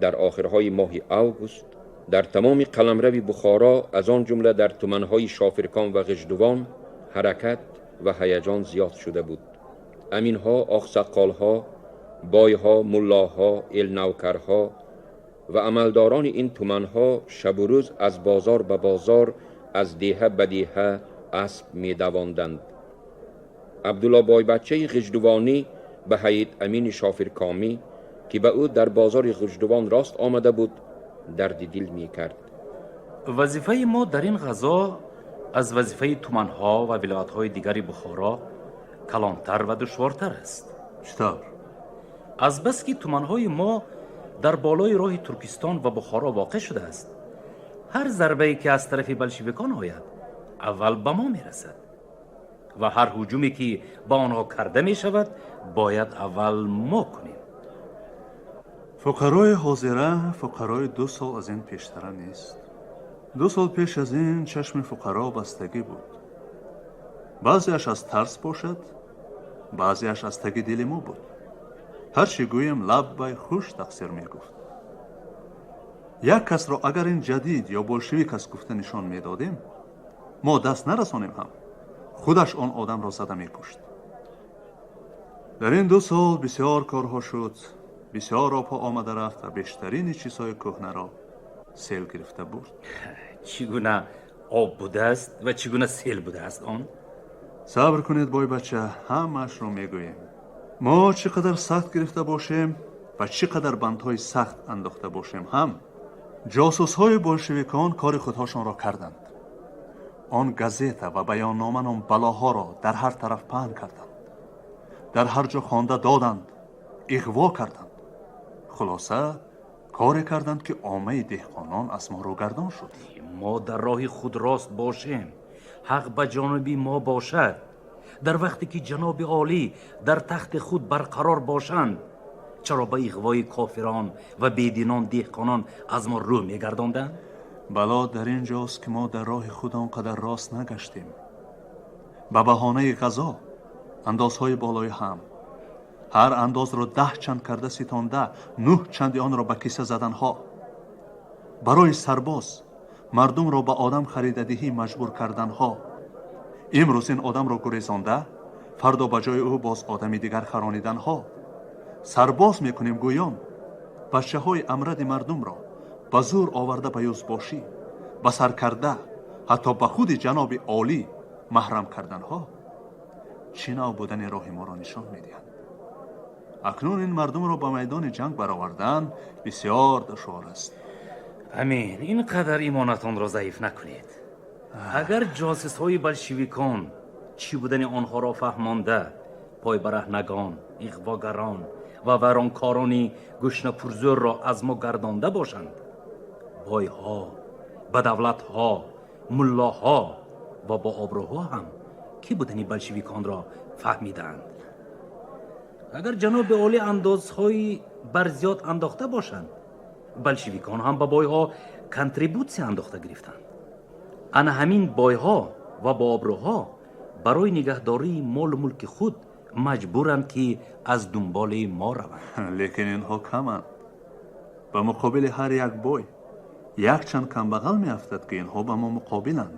дар охирҳои моҳи август дар тамоми қаламрави Бухоро, аз он ҷумла дар туманҳои Шофиркон ва Ғиждувон, ҳаракат ва ҳаяҷон зиёд шуда буд. Аминҳо, оқсаққолҳо Бойҳо, муллоҳо, элнавкарҳо ва амалдорони ин туманҳо шабу рӯз аз бозор ба бозор, аз деҳа ба деҳа асп медавонданд. Абдулло бойбаччаи Ғиждувонӣ ба Ҳайит Амини Шофиркомӣ, ки ба ӯ дар бозори Ғиждувон рост омада буд, дарди дил мекард. Вазифаи мо дар ин ғазо аз вазифаи туманҳо ва вилоятҳои дигари Бухоро калонтар ва душвортар аст. Чӣ тавр? Азбаски туманҳои мо дар болои роҳи Туркистон ва Бухоро воқеъ шудааст, ҳар зарбае ки аз тарафи болшевикон ояд, аввал ба мо мерасад ва ҳар ҳуҷуме ки ба онҳо карда мешавад, бояд аввал мо кунем. Фуқарои ҳозира фуқарои 2 сол аз ин пештара нест. 2 сол пеш аз ин чашми фуқаро бастагӣ буд. Баъзеаш аз тарс бошад, баъзеаш аз таги дили мо буд. Ҳар чӣ гӯем, лаббай хуш тақсир мегуфт. Як касро агар ин ҷадид ё болшевик аст гуфта нишон медодем, мо даст нарасонем ҳам, худаш он одамро зада мекушт. Дар ин 2 сол бисёр корҳо шуд, бисёр обҳо омада рафт ва бештарини чизҳои кӯҳнаро сел гирифта бурд. Чӣ гуна об будааст ва чӣ гуна сел будааст он? Сабр кунед, бойбача, ҳамаашро мегӯем. Мо чӣ қадар сахт гирифта бошем ва чӣ қадар бандҳои сахт андохта бошем ҳам, ҷосусҳои болшевикон кори худҳошонро карданд. Он газета ва баённома ном балоҳоро дар ҳар тараф паҳн карданд, дар ҳар ҷо хонда доданд, иғво карданд. Хулоса, коре карданд, ки оммаи деҳқонон аз мо рӯгардон шуд. Мо дар роҳи худ рост бошем, ҳақ ба ҷониби мо бошад. Дар вақте ки ҷаноби олӣ дар тахти худ барқарор бошанд, чаро ба иғвои кофирон ва бединон деҳқонон аз мо рӯ мегардонданд? Бало дар ин ҷост, ки мо дар роҳи худ он қадар рост нагаштем. Ба баҳонаи ғазо андозҳои болои ҳам, ҳар андозро 10 чанд карда ситонда, 9 чанди онро ба киса заданҳо, барои сарбоз мардумро ба одам харидадиҳӣ маҷбур карданҳо. Имрӯз ин одамро гурезонда, фардо ба ҷои ӯ боз одами дигар харониданҳо. Сарбоз мекунем гӯён бачаҳои амради мардумро ба зӯр оварда ба юзбошӣ, ба саркарда, ҳатто ба худи ҷаноби олӣ маҳрам карданҳо чӣ нав будани роҳи моро нишон медиҳанд. Акнун ин мардумро ба майдони ҷанг баровардан бисёр душвор аст. Амин, ин қадар имонатонро заиф накунед. Агар ҷосусҳои болшевикон чӣ будани онҳоро фаҳмонда, пойбараҳнагон, иғвогарон ва вайронкорони гӯшнапурзӯрро аз мо гардонда бошанд, бойҳо, бадавлатҳо, муллоҳо ва бообрӯҳо ҳам кӣ будани болшевиконро фаҳмидаанд. Агар ҷаноби олӣ андозҳои барзиёд андохта бошанд, болшевикон ҳам ба бойҳо контрибутсия андохта гирифтанд. Ана ҳамин бойҳо ва бообрӯҳо барои нигаҳдории молу мулки худ маҷбуранд, ки аз дунболи мо раванд. Лекин инҳо каманд. Ба муқобили ҳар як бой якчанд камбағал меафтад, ки инҳо ба мо муқобиланд.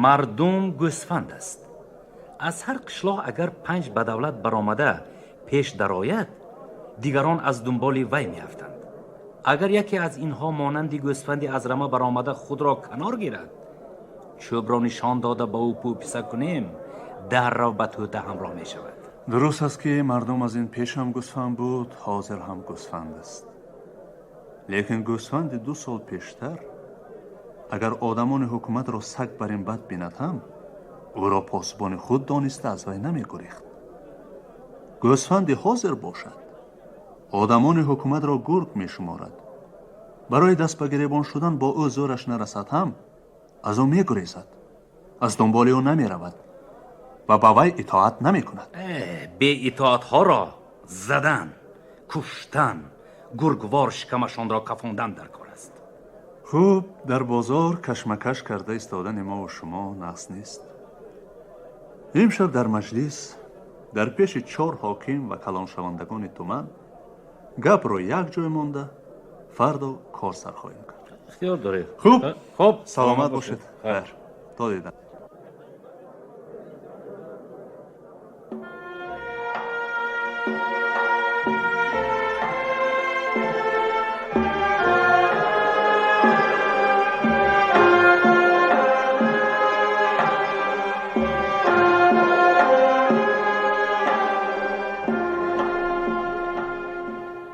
Мардум гӯсфанд аст. Аз ҳар қишлоқ агар 5 бадавлат баромада пеш дарояд, дигарон аз дунболи вай меафтанд. Агар яке аз инҳо монанди гӯсфанди аз рама баромада худро канор гирад, чӯбро нишон дода ба ӯ пӯписа кунем, дарро ба тӯта ҳамроҳ мешавад. Дуруст аст, ки мардум аз ин пеш ҳам гӯсфанд буд, ҳозир ҳам гӯсфанд аст. Лекин гӯсфанди 2 сол пештар агар одамони ҳукуматро саг бар ин бад бинад ҳам, ӯро посбони худ дониста аз вай намегурехт. Гӯсфанди ҳозир бошад, одамони ҳукуматро гург мешуморад. Барои даст ба гиребон шудан бо ӯ зӯраш нарасад ҳам, аз ӯ мегурезад, аз дунболи ӯ намеравад ва ба вай итоат намекунад. Беитоатҳоро задан, куштан, гургвор шикамашонро кафондан дар кор аст. Хуб, дар бозор кашмакаш карда истодани мо ва шумо нақс нест. Имшаб дар маҷлис дар пеши 4 ҳоким ва калоншавандагони туман гапро як ҷой монда, фардо кор сар хоҳем кард. Ихтиёр доред. Хуб, хуб, саломат бошед. Хайр, то дидан.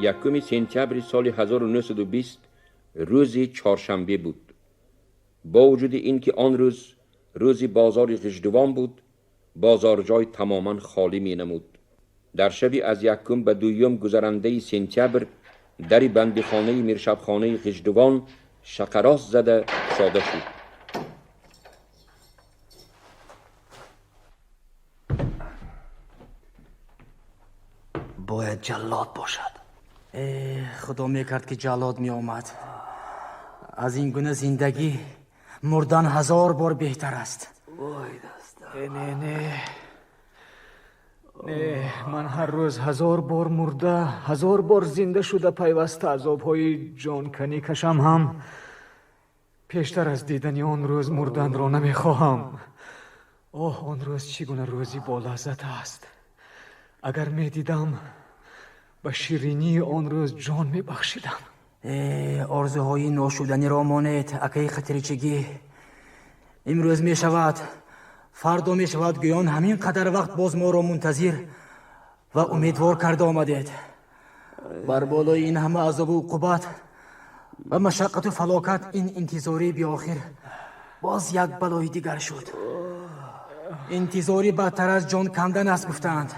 1 сентябри соли 1920 рӯзи чоршанбе буд. Бо вуҷуди ин ки он рӯз рӯзи бозори Ғиждувон буд, бозорҷой тамоман холӣ менамуд. Дар шаби аз якум ба дуюм гузарандаи сентябр дари бандихонаи Миршабхонаи Ғиждувон шақарост зада кушода шуд. Бояд ҷаллод бошад. Худо мекард ки ҷаллод меомад. Аз ин гуна зиндагӣ мурдан 1000 бор беҳтар аст. Вой даста. Не, не, не, ман ҳар рӯз 1000 бор мурда, 1000 бор зинда шуда пайваста азобҳои ҷонканӣ кашам ҳам пештар аз дидани он рӯз мурданро намехоҳам. Оҳ, он рӯз чӣ гуна рӯзи болаззат аст. Агар медидам, ба ширинии он рӯз ҷон мебахшидам. Орзуҳои ношуданиро монед, акаи хатирчигӣ. Имрӯз мешавад, фардо мешавад, гӯён ҳамин қадар вақт боз моро мунтазир ва умедвор карда омадед. Бар болои ин ҳама азобу уқубат ва машаққату фалокат ин интизории биохир боз як балои дигар шуд. Интизорӣ бадтар аз ҷон кандан аст, гуфтаанд.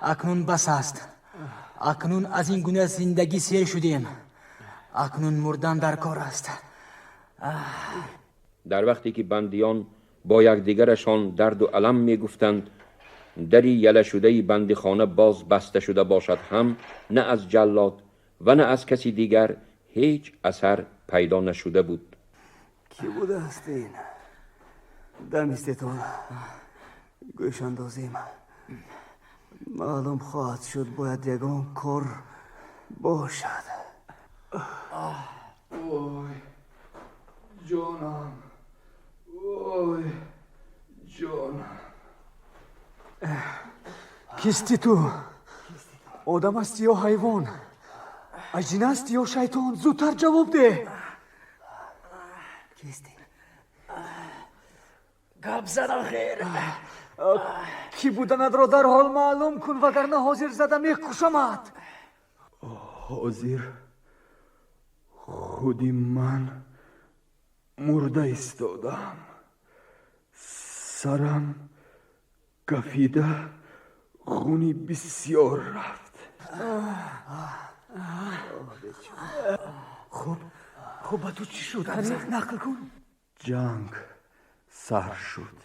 Акнун бас аст. Акнун аз ин гуна зиндагӣ сер шудем. Акнун мурдан дар кор аст. Дар вақте ки бандиён бо якдигарашон дарду алам мегуфтанд, дари ялашудаи бандихона боз баста шуда бошад ҳам на аз ҷаллод ва на аз каси дигар ҳеҷ асар пайдо нашуда буд. Кӣ будааст ин? Дамистетон гӯш андозем. Маълум хоҳад шуд, бояд ягон кор бошад. Ой ҷонам, ой ҷонам. Кисти ту? Одам ҳасти ё ҳайвон? Аҷин ҳасти ё шайтон? Зудтар ҷавоб деҳ. Кисти? Гап зада хер. Кӣ буданатро дарҳол маълум кун, вагарна ҳозир зада мекушамад. Ҳозир худи ман мурда истодам. Сарам кафида, хуни бисёр рафт. Хуб, хуб, ба ту чӣ шуд? Нақл кун. Ҷанг сар шуд.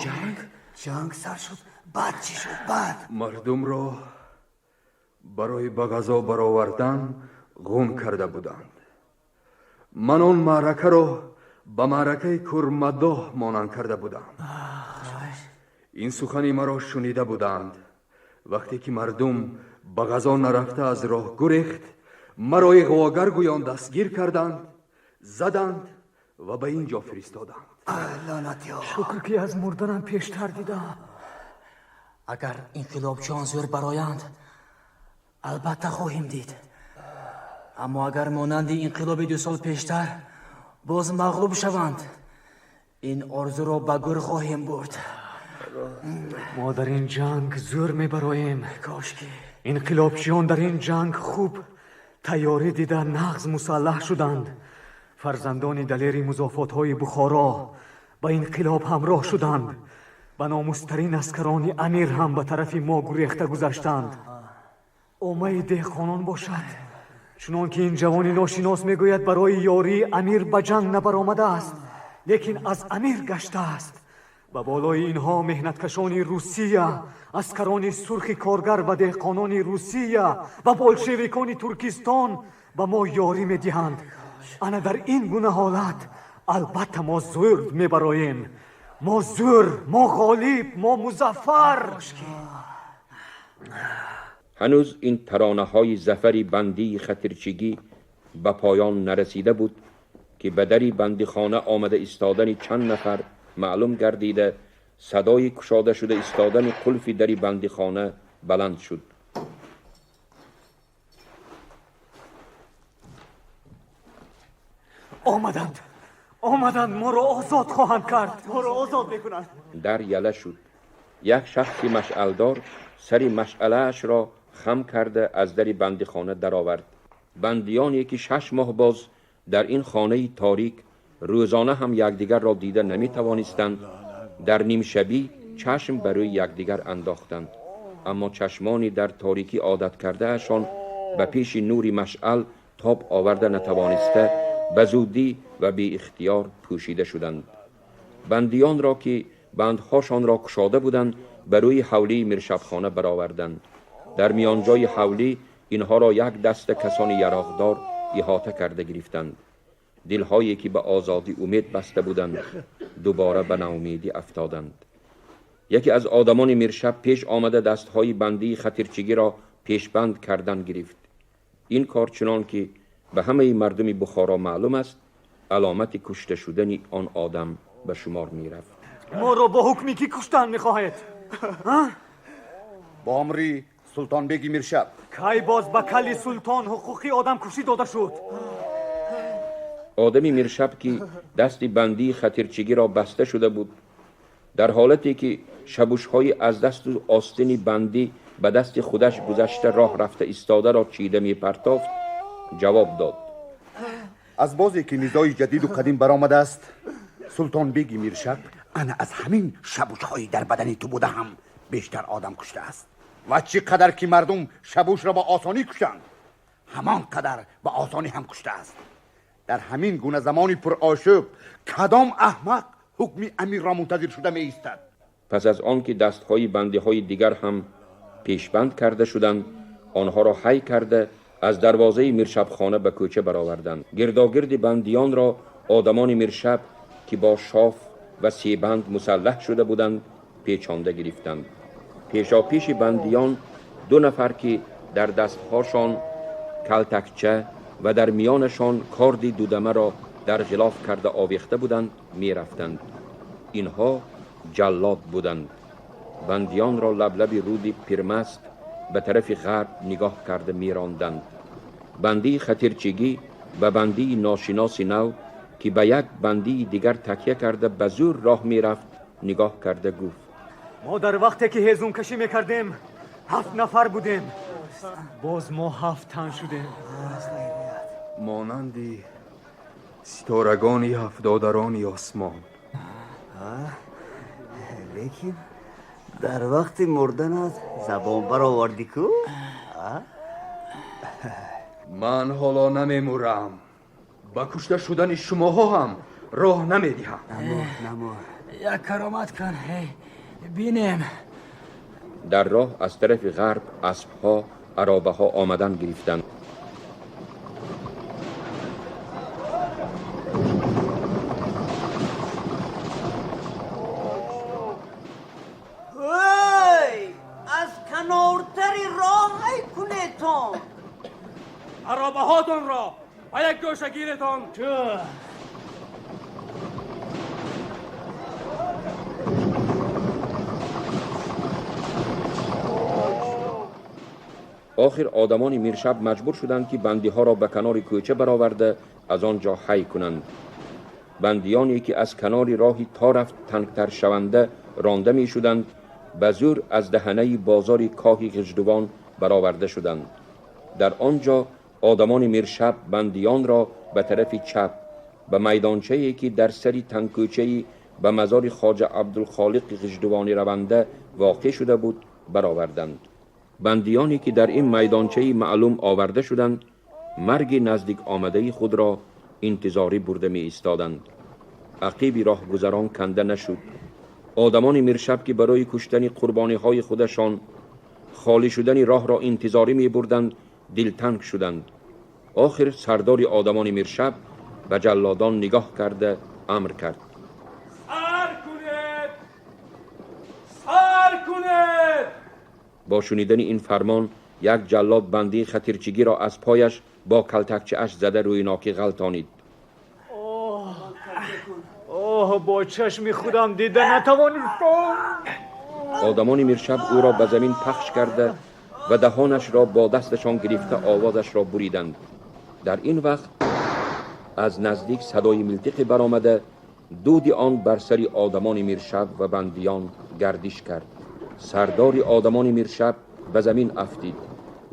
Ҷанг? Ҷанг сар шуд? Баъд чӣ шуд? Баъд? Мардумро барои ба ғазо баровардан ғун карда буданд. Ман он маъракаро ба маъракаи курмадоҳ монанд карда будам. Ин сухани маро шунида буданд. Вақте ки мардум ба ғазо нарафта аз роҳ гурехт, маро иғвогар гӯён дастгир карданд, заданд ва ба ин ҷо фиристоданд. Шукр ки аз мурданам пештар дидам. Агар инқилобчиён зӯр бароянд, албатта хоҳем дид. Аммо агар монанди инқилоби 2 сол пештар боз мағлуб шаванд, ин орзуро ба гӯр хоҳем бурд. Мо дар ин ҷанг зӯр мебароем. Кошки инқилобчиён дар ин ҷанг хуб тайёрӣ дида нағз мусаллаҳ шуданд. Фарзандони далери музофотҳои Бухоро ба инқилоб ҳамроҳ шуданд. Ба номустарин аскарони амир ҳам ба тарафи мо гурехта гузаштанд. Омаи деҳқонон бошад, чунон ки ин ҷавони ношинос мегӯяд, барои ёрии амир ба ҷанг набаромадааст, лекин аз амир гаштааст. Ба болои инҳо меҳнаткашони Русия, аскарони сурхи коргар ва деҳқонони Русия ва болшевикони Туркистон ба мо ёрӣ медиҳанд. Ана дар ин гуна ҳолат албатта мо зӯр мебароем. Мо зӯр, мо ғолиб, мо музаффар. Ҳанӯз ин таронаҳои зафари бандии хатирчигӣ ба поён нарасида буд ки ба дари бандихона омада истодани чанд нафар маълум гардида, садои кушода шуда истодани қулфи дари бандихона баланд шуд. Омаданд, омаданд, моро озод хоҳанд кард, моро озод мекунанд. Дар яла шуд. Як шахси машъалдор сари машъалаашро خم کرده از در بندیخانه درآورد. بندیانی که 6 ماه باز در این خانه تاریک روزانه هم یکدیگر را دیده نمی توانستند، در نیم شبی چشم بر روی یکدیگر انداختند. اما چشمانی در تاریکی عادت کرده اشان به پیش نور مشعل تاب آورده نتوانسته به زودی و بی اختیار پوشیده شدند. بندیان را که بندهاشان را کشاده بودند بر روی حولی میرشبخانه برآوردند. در میانجای حولی اینها را یک دست کسان یراقدار احاطه کرده گرفتند. دلهایی که به آزادی امید بسته بودند دوباره به ناامیدی افتادند. یکی از آدمان میرشب پیش آمده دستهای بندی خطرچگی را پیشبند کردن گرفت. این کار چنان که به همه مردم بخارا معلوم است علامت کشته شدن آن آدم به شمار می رفت. ما را با حکمی کی کشتن می خواهید؟ با امری سلطان بیگی میرشب. کی باز به کلی سلطان حقوقی آدم کشی داده شد؟ آدمی میرشب که دست بندی خطرچگی را بسته شده بود، در حالتی که شبوش‌های از دست و آستین بندی به دست خودش گذشته راه رفته ایستاده را چیده می پرتافت، جواب داد: از بازی که نزاع جدید و قدیم برآمده است، سلطان بیگی میرشب انا از همین شبوش‌های در بدن تو بوده هم بیشتر آدم کشته است و چه قدر که مردم شبوش را با آسانی کشند همان قدر با آسانی هم کشته است. در همین گونه زمانی پر آشوب کدام احمق حکم امیر را منتظر شده می ایستد؟ پس از آن که دستهای بندی های دیگر هم پیشبند کرده شدند، آنها را حی کرده از دروازه میرشبخانه به کوچه برآوردند. گرداگرد بندیان را آدمان میرشب که با شاف و سیبند مسلح شده بودند پیچانده گرفتند. پیشاپیش بندیان 2 نفر که در دستهاشان کلتکچه و در میانشان کاردی دودمه را در غلاف کرده آویخته بودند میرفتند. اینها جلاد بودند. بندیان را لبلب رودی پیرمست به طرف غرب نگاه کرده میراندند. بندی خطرچگی به بندی ناشناس نو که به یک بندی دیگر تکیه کرده به زور راه میرفت نگاه کرده گفت: ما در وقتی که هیزم کشی میکردیم 7 نفر بودیم، باز ما 7 تن شدیم. مانندی ستارگانی 7 دادرانی آسمان. لیکن در وقت مردنت زبان برآوردی کو؟ من حالا نمیمورم. با کشته شدن شماها هم راه نمیدهم. نمور یک کرامت کن بینیم. در راه از طرف غرب اسبها عرابه ها آمدن گرفتند. از کنارتری راه ای کنیتان، عرابه هاتون را و یک گوشه گیرتان. آخر آدمان میرشب مجبور شدند که بندیها را به کنار کوچه برآورده از آنجا حی کنند. بندیانی که از کنار راهی تا رفت تنگتر شونده رانده می شدند به زور از دهنه بازار کاهی غجدوان برآورده شدند. در آنجا آدمان میرشب بندیان را به طرف چپ به میدانچه‌ای که در سری تنگ کوچه‌ای به مزار خواجه عبدالخالق غجدوانی رونده واقع شده بود برآوردند. بندیانی که در این میدانچه معلوم آورده شدند مرگ نزدیک آمده خود را انتظاری برده می ایستادند. عقیب راهگذران کنده نشد. آدمان میرشب که برای کشتن قربانی های خودشان خالی شدن راه را انتظاری می بردند دلتنگ شدند. آخر سردار آدمان میرشب به جلادان نگاه کرده امر کرد: سر کنید، سر کنید. با شنیدن این فرمان یک جلاد بندی خطرچگی را از پایش با کلتکچه اش زده روی ناکی غلطانید. آه با چشم خودم دیده نتوانستم. آدمان میرشب او را به زمین پخش کرده و دهانش را با دستشان گرفته آوازش را بریدند. در این وقت از نزدیک صدای ملتقی برآمده دود آن بر سر آدمان میرشب و بندیان گردش کرد. سردار آدمان میرشب به زمین افتید.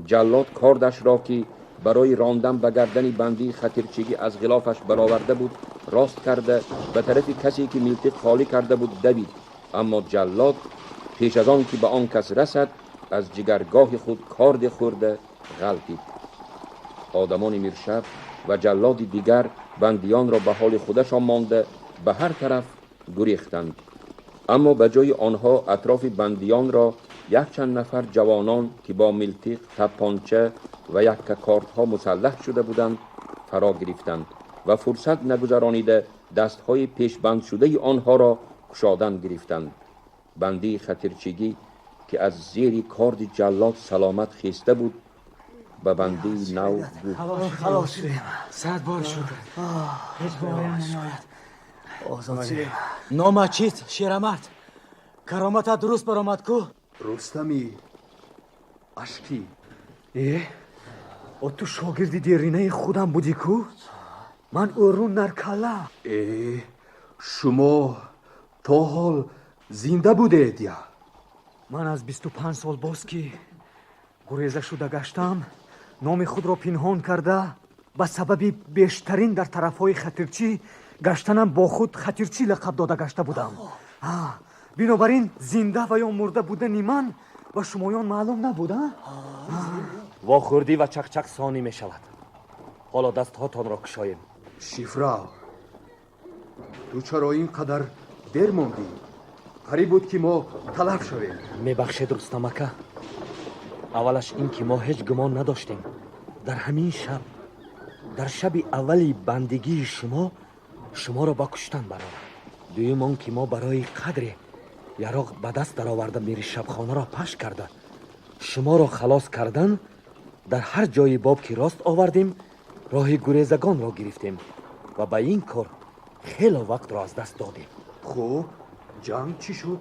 Ҷаллод кордашро, ки барои рондан ба гардани бандии хатирчигӣ аз ғилофаш бароварда буд, рост карда ба тарафи касе, ки милтиқ холӣ карда буд, давид. Аммо ҷаллод пеш аз он ки ба он кас расад, аз ҷигаргоҳи худ корде хӯрда ғалтид. Одамони Миршаб ва ҷаллоди дигар бандиёнро ба ҳоли худашон монда ба ҳар тараф гурехтанд. Аммо ба ҷои онҳо атрофи бандиёнро якчанд нафар ҷавонон, ки бо милтиқ, таппонча ва якка кортҳо мусаллаҳ шуда буданд, фаро гирифтанд ва фурсат нагузаронида дастҳои пешбандшудаи онҳоро кушодан гирифтанд. Бандии хатирчигӣ, ки аз зери корди ҷаллод саломат хеста буд, ба бандии нав гуфт: Халос шудем, сад бор шукр, ҳеҷ боварам намеояд. Озод шудем. Номат чист, шерамард? Кароматат дуруст баромад ку? Рустами Ашкӣ. Э, о, ту шогирди деринаи худам будӣ ку? Ман Ӯрун Наркала. Э, шумо то ҳол зинда будед я? Ман аз 25 сол боз, ки гуреза шуда гаштам, номи худро пинҳон карда, ба сабаби бештарин дар тарафҳои Хатирчӣ гаштанам бо худ Хатирчӣ лақаб дода гашта будам. Бинобар ин зинда ва ё мурда будани ман ба шумоён маълум набуд. Вохӯрдӣ ва чақчақ сонӣ мешавад. Ҳоло дастҳотонро кушоем. Шифрав, ту чаро ин қадар дер мондӣ? Қариб буд, ки мо талаф шавем. Мебахшед, Рустам ака. Аввалаш ин ки мо ҳеҷ гумон надоштем, дар ҳамин шаб, дар шаби аввали бандигии шумо, шуморо ба куштан бароранд. Дуюм он ки мо барои қадре яроқ ба даст дароварда, мири шабхонаро паш карда, шуморо халос кардан, дар ҳар ҷои боб ки рост овардем, роҳи гурезагонро гирифтем ва ба ин кор хело вақтро аз даст додем. Хуб, ҷанг чӣ шуд?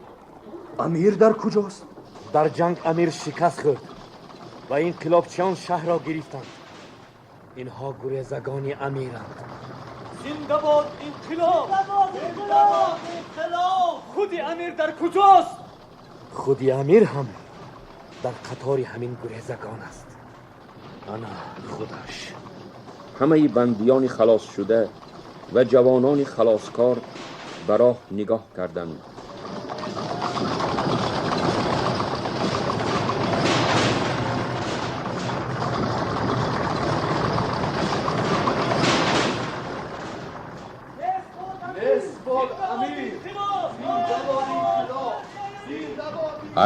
Амир дар куҷост? Дар ҷанг амир шикаст хӯрд ва инқилобчиён шаҳрро гирифтанд. Инҳо гурезагони амиранд. Зинда бод инқилоб! Худи амир дар куҷост? Худи амир ҳам дар қатори ҳамин гурезагон аст. Ана худаш. Ҳамаи бандиёни халосшуда ва ҷавонони халоскор ба роҳ нигоҳ карданд.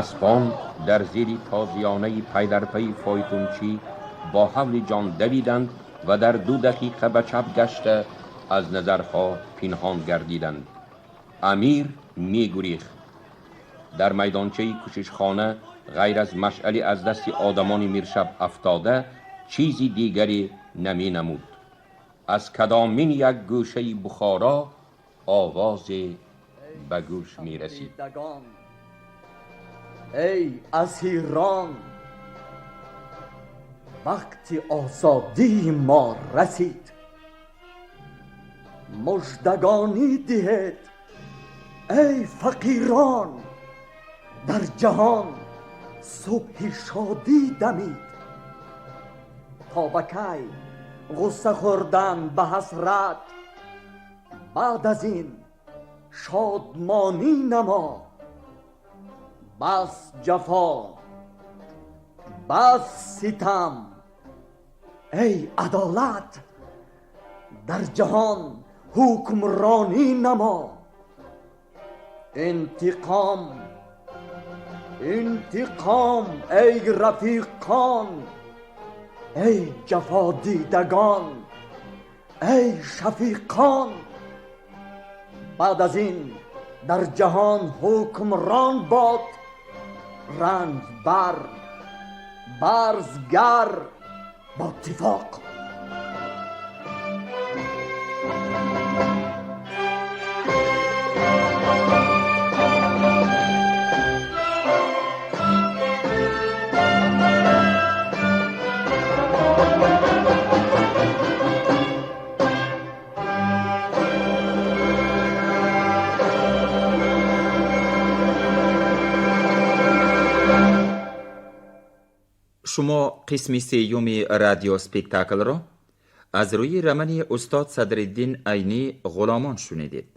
Аспон дар зери тозиёнаи пайдарпайи фойтунчӣ бо ҳавли ҷон давиданд ва дар 2 дақиқа ба чап гашта аз назарҳо пинҳон гардиданд. Амир мегурехт. Дар майдончаи кӯшишхона ғайр аз машъали аз дасти одамони Миршаб афтода чизи дигаре наменамуд. Аз кадомин як гӯшаи Бухоро овозе ба гӯш мерасид: Эй асирон, вақти озодии мо расид, муждагонӣ диҳед, эй фақирон, дар ҷаҳон субҳи шодӣ дамид. То ба кай ғусса хӯрдан ба ҳасрат, баъд аз ин шодмонӣ намо. Бас ҷафо, бас ситам, эй адолат, дар ҷаҳон ҳукмронӣ намо. Интиқом, интиқом, эй рафиқон, эй ҷафодидагон, эй шафиқон. Баъд аз ин дар ҷаҳон ҳукмрон бод ранҷбар, барзгар бо иттифоқ. Шумо қисми сеюми радиоспектаклро аз рӯи романи устод Садриддин Айнӣ «Ғуломон» шунидед.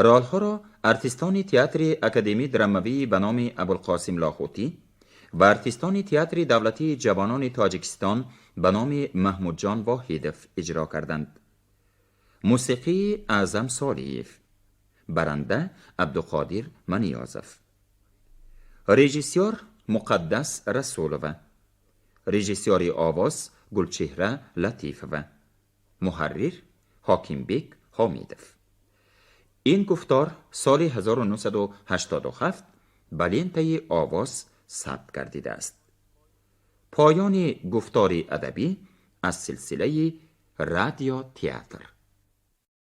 Ролҳоро артистони театри академӣ драмавии ба номи Абулқосим Лоҳутӣ ва артистони театри давлатии ҷавонони Тоҷикистон ба номи Маҳмудҷон Воҳидов иҷро карданд. Мусиқии Аъзам Солиев, баранда Абдуқодир Маниёзов, режиссёр Муқаддас Расулова, режиссёри овоз Гулчеҳра Латифова, муҳаррир Ҳокимбек Ҳомидов. Ин гуфтор соли 1987 ба лентаи овоз сабт гардидааст. Поёни гуфтори адабӣ аз силсилаи радио театр.